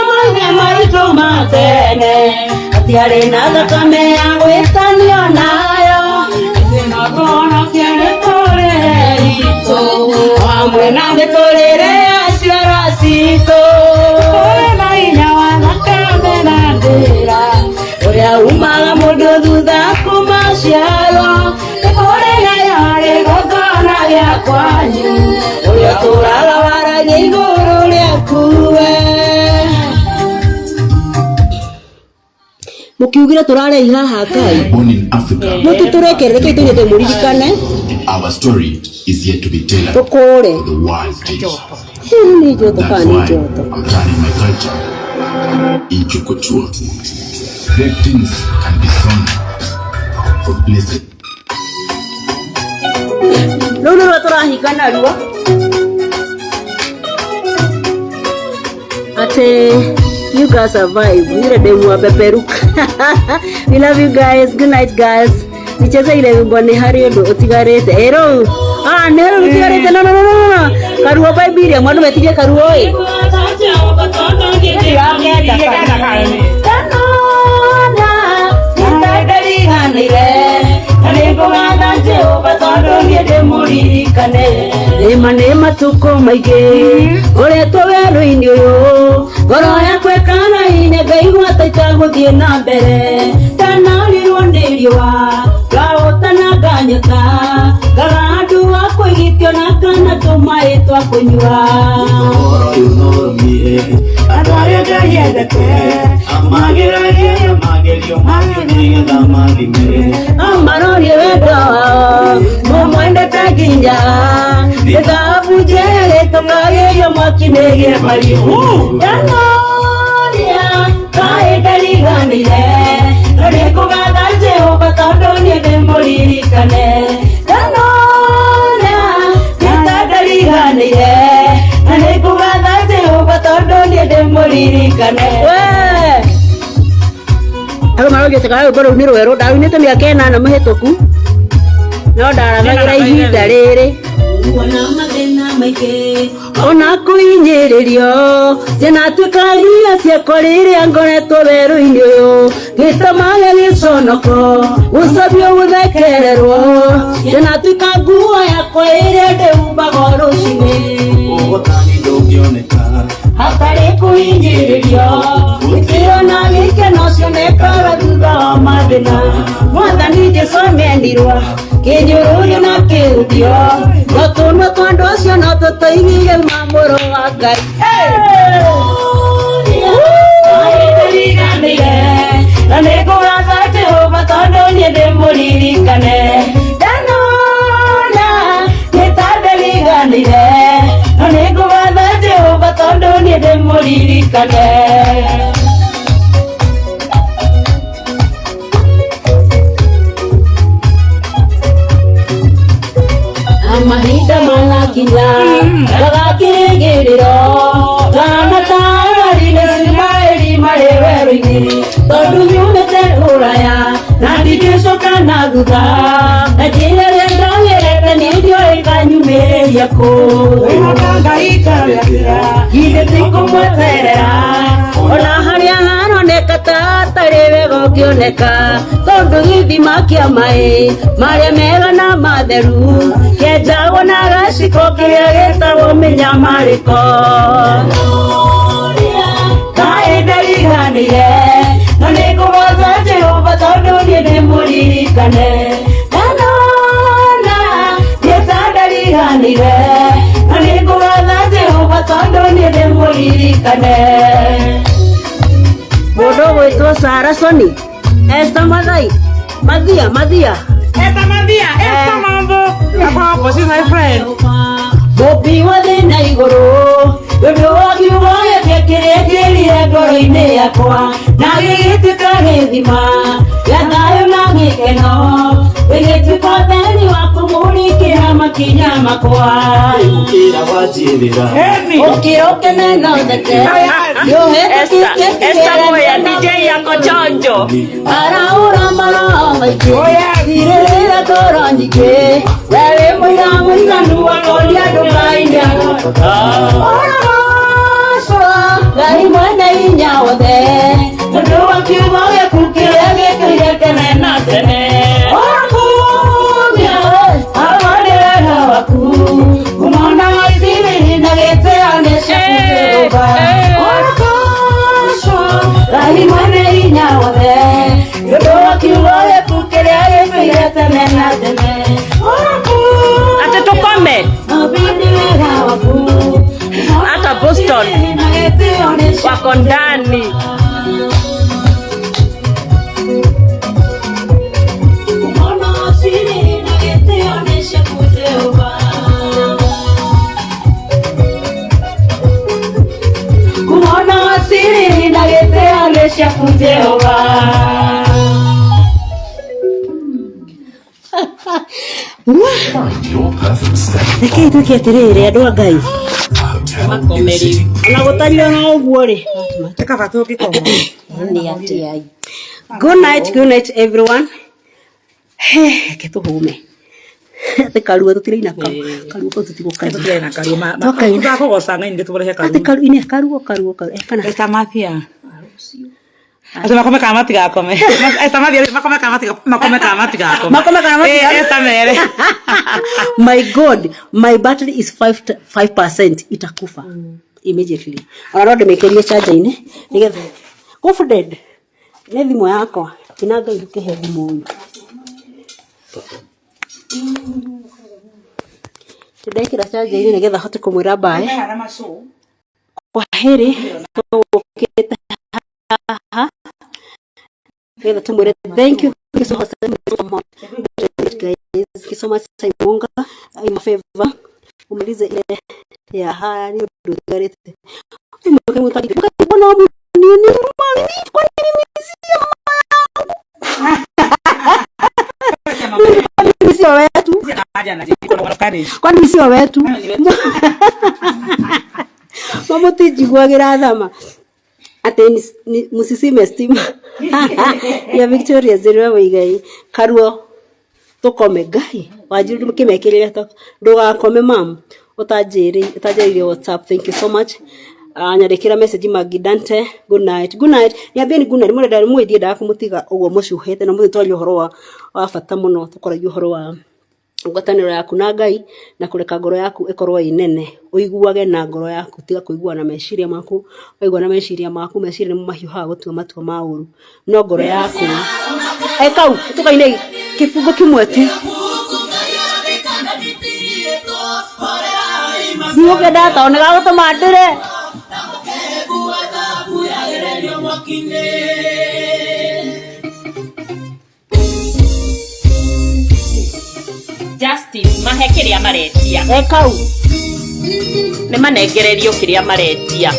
Gũtiarĩ na thakame ya gwĩtanio nayo, ithuĩ no tũhonokie mĩtũrĩre itũ, hamwe na mĩtũrĩre ya ciana citũ. Kũrĩ na hinya wa thakame na ndĩra, ũrĩa umaga mũndũ thutha kuma ciarwo, nĩ kũrĩ na igongona rĩa kwanyu, ũrĩa ũtũũraga waragia igũrũ rĩaku we. Mukiugire turarei haha Ngai. Born in Africa, Mutiturekerere reke ithuĩ muririkane our story is yet to be tailored tukure. for the world's stage. Hihi nĩ njoto That's kana nĩ why njoto? I'm turning my culture into couture. Great things can be sewn from places Rũu nĩruo tũrahinga naruo ati you guys survive ile demu wa peperuka. We love you guys, good night guys. Nicheze ile wimbo ni hari undu utigarite ero ah ni hari undu utigarite no no no no no karuo by Miriam andu metirie karuo ĩ. Ndanona nĩndariganĩire na nĩngũgatha Jehova tondũ niĩ ndĩmũririkane. Nĩma nĩ matukũ maingĩ ngoretwo werũ-inĩ ũyũ, ngoro yakwa ĩkana hinya ngaigua ta itagũthiĩ na mbere. Ndanarirwo nĩ riũa ngahũta na nganyota, ngaga handũ ha kwĩgitio na kana tũmaĩ twa kũnyua. Andũ arĩa Ngai endete amageragie magerio mangĩ nĩgetha mathime Amarorie wendo wao mũmwendete nginya nĩ thahabu njega ĩtũngagĩrio mwaki nĩgĩe mariũ. Ndanoria kaĩ ndariganĩire na nĩngũgatha Jehova tondũ niĩ ndĩmũririkane. Ndanona nĩ ta ndariganĩire na nĩngũgatha Jehova tondũ niĩ ndĩmũririkane. Andũ maraugĩte kana rwĩmbo rũu nĩ rwerũ ndarũinĩte mĩaka ĩnana mĩhĩtũku no ndarathagĩra ihinda rĩrĩ ona mathĩna maingĩ ona kũhinyĩrĩrio cianatuĩka hinya ciakwa rĩrĩa ngoretwo werũ-inĩ ũyũ gĩtamaga gĩconoko gũcabio gũthekererwo cianatuĩka nguo yakwa ĩrĩa ndĩhumbaga o rũcinĩ ũhotani ndũngĩoneka hatarĩ kũhinyĩrĩrio gĩtĩo na gĩkeno cionekaga thutha wa mathĩna. Mwathani Jesũ nĩendirwo kĩnyũrũrio na kĩũthio no tũnua twa andũ acio no tũtũigire mamũrũ wa Ngai. Ndariganĩire na nĩngũgatha Jehova tondũ niĩ ndĩmũririkane. Ndanona nĩ ta ndariganĩire na nĩngũgatha Jehova tondũ niĩ ndĩmũririkane. Mahinda manakinya gagakĩrĩgĩrĩro kana tarari nĩ Isiraeli marĩ werũ-inĩ tondũ nyumĩte ũraya na ndingĩcoka na thutha na njĩra ĩrĩa ndagerete niĩ ndiũĩ kanyumĩrĩria kũ. Wĩhoka Ngai karĩakĩra Githĩ ti kũmweterera ona harĩa haroneka ta hatarĩ wega ũngĩoneka tondũ gĩthima kĩa maĩ marĩa mega na matheru kĩenjagwo na gaciko kĩrĩa gĩtagwo mĩnyamarĩko. Kaĩ ndariganĩire na nĩngũgoca Jehova tondũ niĩ ndĩmũririkane. Ndanona niĩ ta ndariganĩire na nĩngũgatha Jehova tondũ niĩ ndĩmũririkane. Mũndũ ũgwĩtwo Sara Soni Esther Mathai Mathia Mathia Esther Mathia, Esther mambo. Hapo, she's my friend. Mũmbi wa thĩ na igũrũ ũndũ wa kiugo gĩake kĩrĩa kĩrire ngoro-inĩ yakwa na gĩgĩtuĩka gĩthima gĩa thayũ na gĩkeno gĩgĩtuĩka ũtheri wa kũmũrĩkĩra makinya makwa. Ũkĩra wanjĩrĩra Henry. Ũkĩra ũkene na ũtheke nĩũhetũkĩtie Esther Moya, kĩgeranio DJ yako chonjo. Araura maroho maingĩ Oh, yes. thirĩrĩra ngoro nyingĩ we wĩ mũira mũiganu wa kũria ndũkaine Ũragocwo Ngai mwene hinya wothe tondũ wa wa kiugo gĩaku kĩrĩa gĩtũire tene na tene. Ũrakumia awa nĩ wega waku, kumona waithiri na gĩtĩo nĩ ciaku Jehova. Ũragocwo Ngai mwene hinya wothe, nĩ ũndũ wa kiugo gĩaku kĩrĩa gĩtũire tene na tene. Atĩ tũkome. Hata Boston wako ndani. Kumona siri na gĩtĩo nĩ ciaku Jehova. Find your perfect step. Reke ituĩke atĩrĩrĩ andũ a Ngai. A hotel in the city. Ona gũtariĩ ona ũguo rĩ. Kaba tũngĩkoma. Nĩ atĩa. Good night everyone. Reke tũhũme. Atĩ karuo tũtiraina karuo kau tũtigũkaina. Tũtiraina karuo. Twakaina. Tũtakũgoca Ngai ningĩ tũrehe Atĩ karuo. karuo ine karuo karuo karuo. Kana Esther Mathia. Atĩ makome kana matigakome. Esther Mathia makome kana makome kana matigakome. Makome kana matigakome. Esther mere. My God, my battery is 5% itakufa immediately. Ona no ndĩmĩkĩrie charger-inĩ nĩgetha confident nĩ thimũ yakwa ina Ngai ndũkĩhe thimũ ũyũ. Ndĩrekĩra charger-inĩ nĩgetha hote kũmwĩra bye. Kwaheri tũgũkĩte haha nĩgetha tũmwĩre thank you so much guys. Thank you so much Simonga. I'm favor umalize ile ya haya ni ũndũ ũtigarĩte. Kwani sio wetu? Kwani sio wetu? Mamũtinjiguagĩra thama atĩ mũcicime stima ya Victoria Zero Waigai karuo tũkome Ngai wanjiru kĩmekĩrĩre ndũgakome mam ũtanjĩrĩire WhatsApp. Thank you so much. Nyandĩkĩra message Maggie Dante good night good night niambieni good night mũrenda mwĩ ndiendaga kũmũtiga ũguo mũcuhĩte na mũthĩ twaria ũhoro wa bata mũno tũkoragia ũhoro wa ngwatanĩro yaku na Ngai na kũreka ngoro yaku ĩkorwo ĩ nene ũiguage na ngoro yaku tiga kũigua na meciria maku waigua na meciria maku meciria nĩmo mahiũhaga gũtua matua ma ũru no ngoro yaku kau tũkaine kĩbungo kĩmwe tu ndigũkĩenda tondũ nĩgagũtũma ndĩre. Justice mahe kĩrĩa maretia. Kau nĩ manengererio kĩrĩa maretia.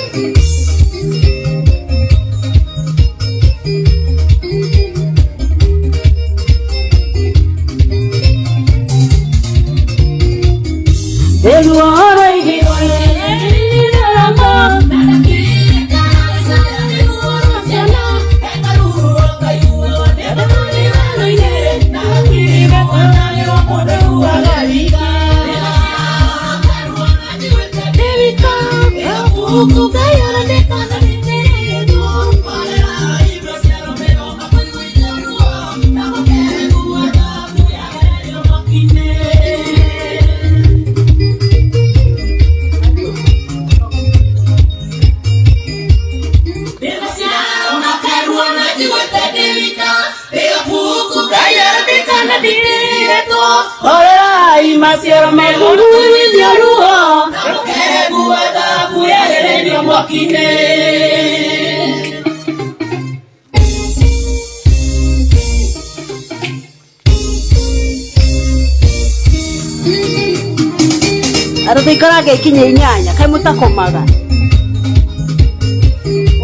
Andũ tũikarage ikinya inyanya kaĩ mũtakomaga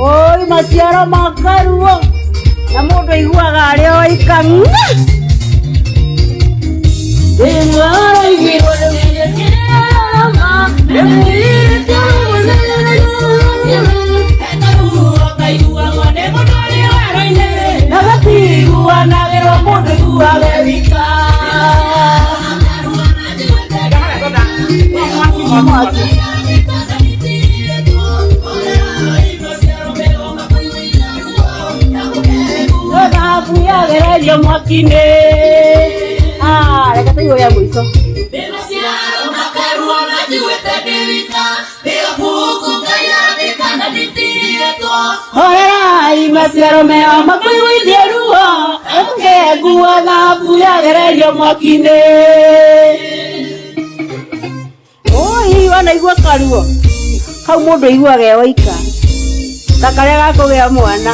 oi maciaro makaruo na mũndũ aiguaga arĩ oika ng'a. Yagererio mwaki-inĩ. Ah, reke tũigue ya mũico. Horerai maciaro meo makũiguithie ruo ũkengua thabu yagererio mwaki-inĩ. Oi, wanaigua karuo kau mũndũ aiguaga e waika ta karĩa ga kũgĩa mwana.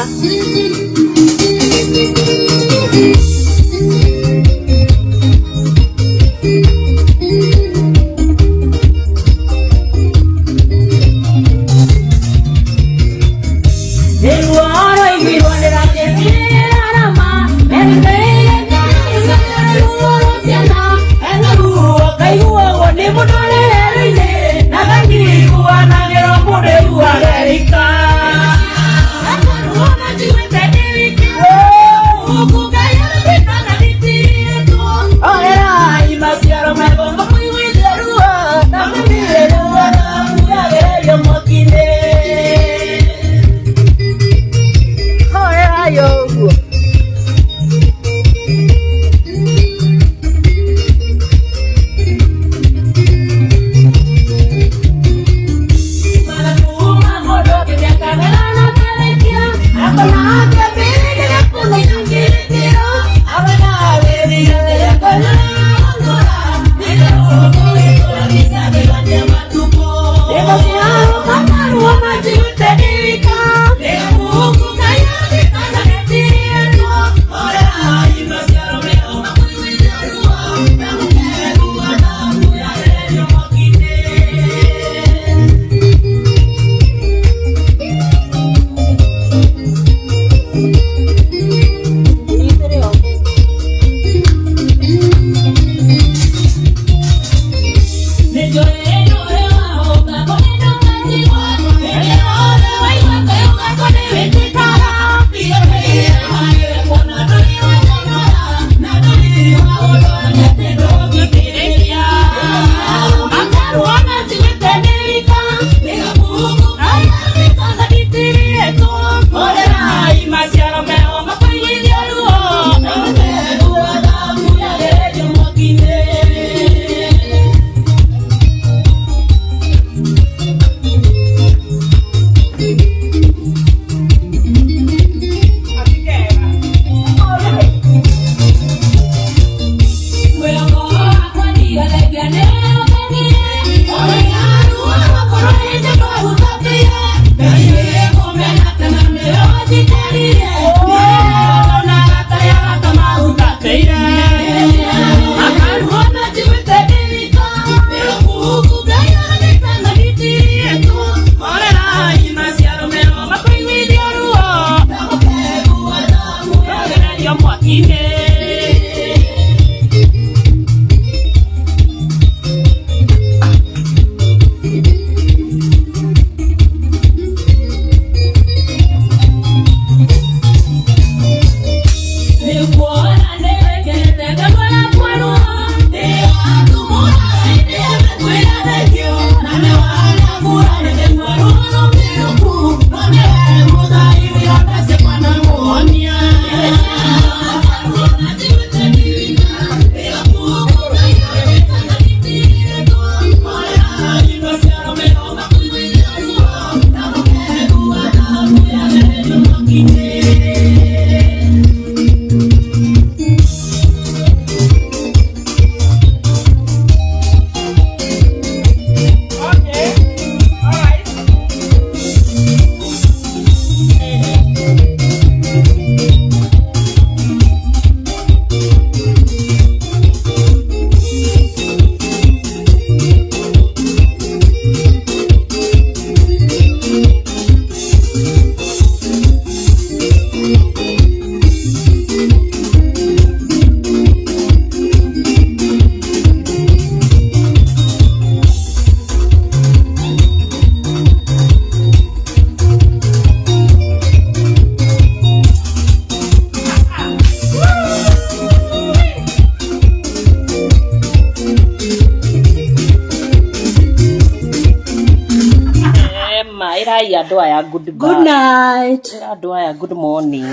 Andũ aya good Good night. Ĩra andũ aya good morning.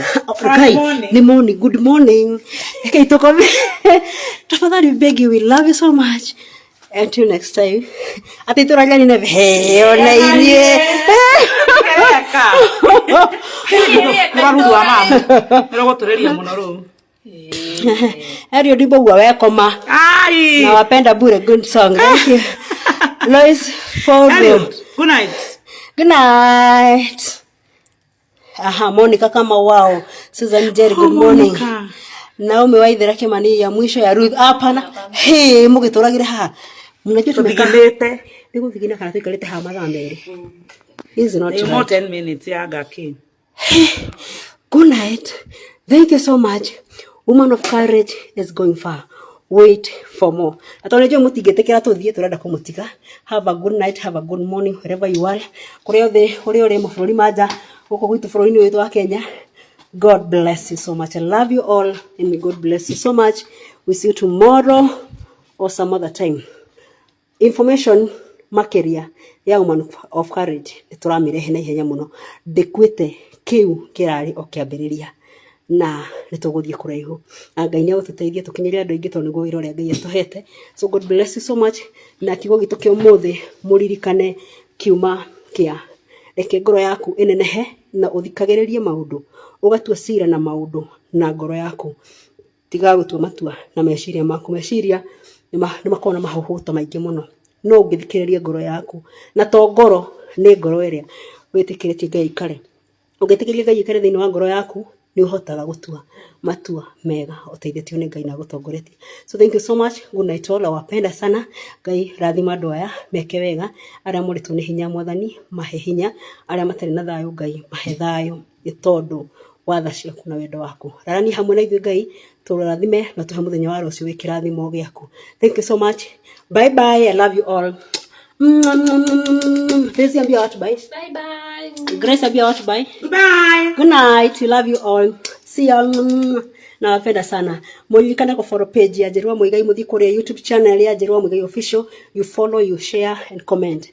Ngai, nĩ morning, good morning. Rekei tũkome. Tafadhali begi, we love you so much. Until next time. Atĩ itũra rĩa Nineve, he ona inyuĩ. Rũraruthu wa mama nĩrũgũtũrĩria mũno rũu. Eliud ndimboguo wekoma. Ai. Nawapenda bure, good song. Thank you. Lois Fogo. Eliud, good night. Good night. Aha, Monica kama wao. Susan Jerry, good Oh, morning. Monica. Naomi Waithera Kimani ya mwisho ya Ruth. Hapana. Hey, mugĩtũragire haha. Mnajua tumekaa. Tũthiginĩte. Nĩ gũthigina kana tũikarĩte haha mathaa merĩ. This is not Nĩ more right. 10 minutes ya ngaki. Good night. Thank you so much. Woman of courage is going far. Wait for more. Na tondũ nĩnjũĩ mũtingĩtĩkĩra tũthiĩ tũrenda kũmũtiga. Have a good night, have a good morning wherever you are. Kũrĩa othe ũrĩa ũrĩ mabũrũri ma nja, gũkũ gwitũ bũrũri-inĩ witũ wa Kenya. God bless you so much. I love you all and may God bless you so much. We see you tomorrow or some other time. Information makiria ya Woman of Courage nĩ tũramĩrehe na ihenya mũno. Ndĩkuĩte kĩu kĩrarĩ o kĩambĩrĩria na nĩ tũgũthiĩ kũraihu na Ngai nĩ agũtũteithia tũkinyĩre andũ aingĩ tondũ nĩguo wĩra ũrĩa Ngai atũhete. So God bless you so much. Na kiugo gitũ kĩa ũmũthĩ mũririkane kiuma kĩa reke ngoro yaku ĩnenehe na ũthikagĩrĩrie maũndũ, ũgatua cira na maũndũ na ngoro yaku, tiga gũtua matua na meciria maku. Meciria nĩ makoragwo na mahũhũto maingĩ mũno, no ũngĩthikĩrĩria ngoro yaku, na to ngoro, nĩ ngoro ĩrĩa wĩtĩkĩrĩtie Ngai aikare. Ũngĩtĩkĩria Ngai aikare thĩinĩ wa ngoro yaku, nĩ ũhotaga gũtua matua mega ũteithĩtio nĩ Ngai na agũtongoretie. So thank you so much. Good night all. Nawapenda sana. Ngai rathima andũ aya meke wega, arĩa morĩtwo nĩ hinya Mwathani mahe hinya, arĩa matarĩ na thayũ Ngai mahe thayũ, nĩ tondũ wa tha ciaku na wendo waku. Rarania hamwe na ithuĩ Ngai, tũrathime na tũhe mũthenya wa rũciũ wĩ kĩrathimo gĩaku. Thank you so much. Bye bye. I love you all. Daisy, ambia watu bye. Bye bye. Grace, ambia watu bye. Goodbye. Good night. We love you all. See you. Nawapenda sana. Muririkane ku follow page ya Njeru wa Muigai, muthie kuria YouTube channel ya Njeru wa Muigai official. You follow, you share and comment.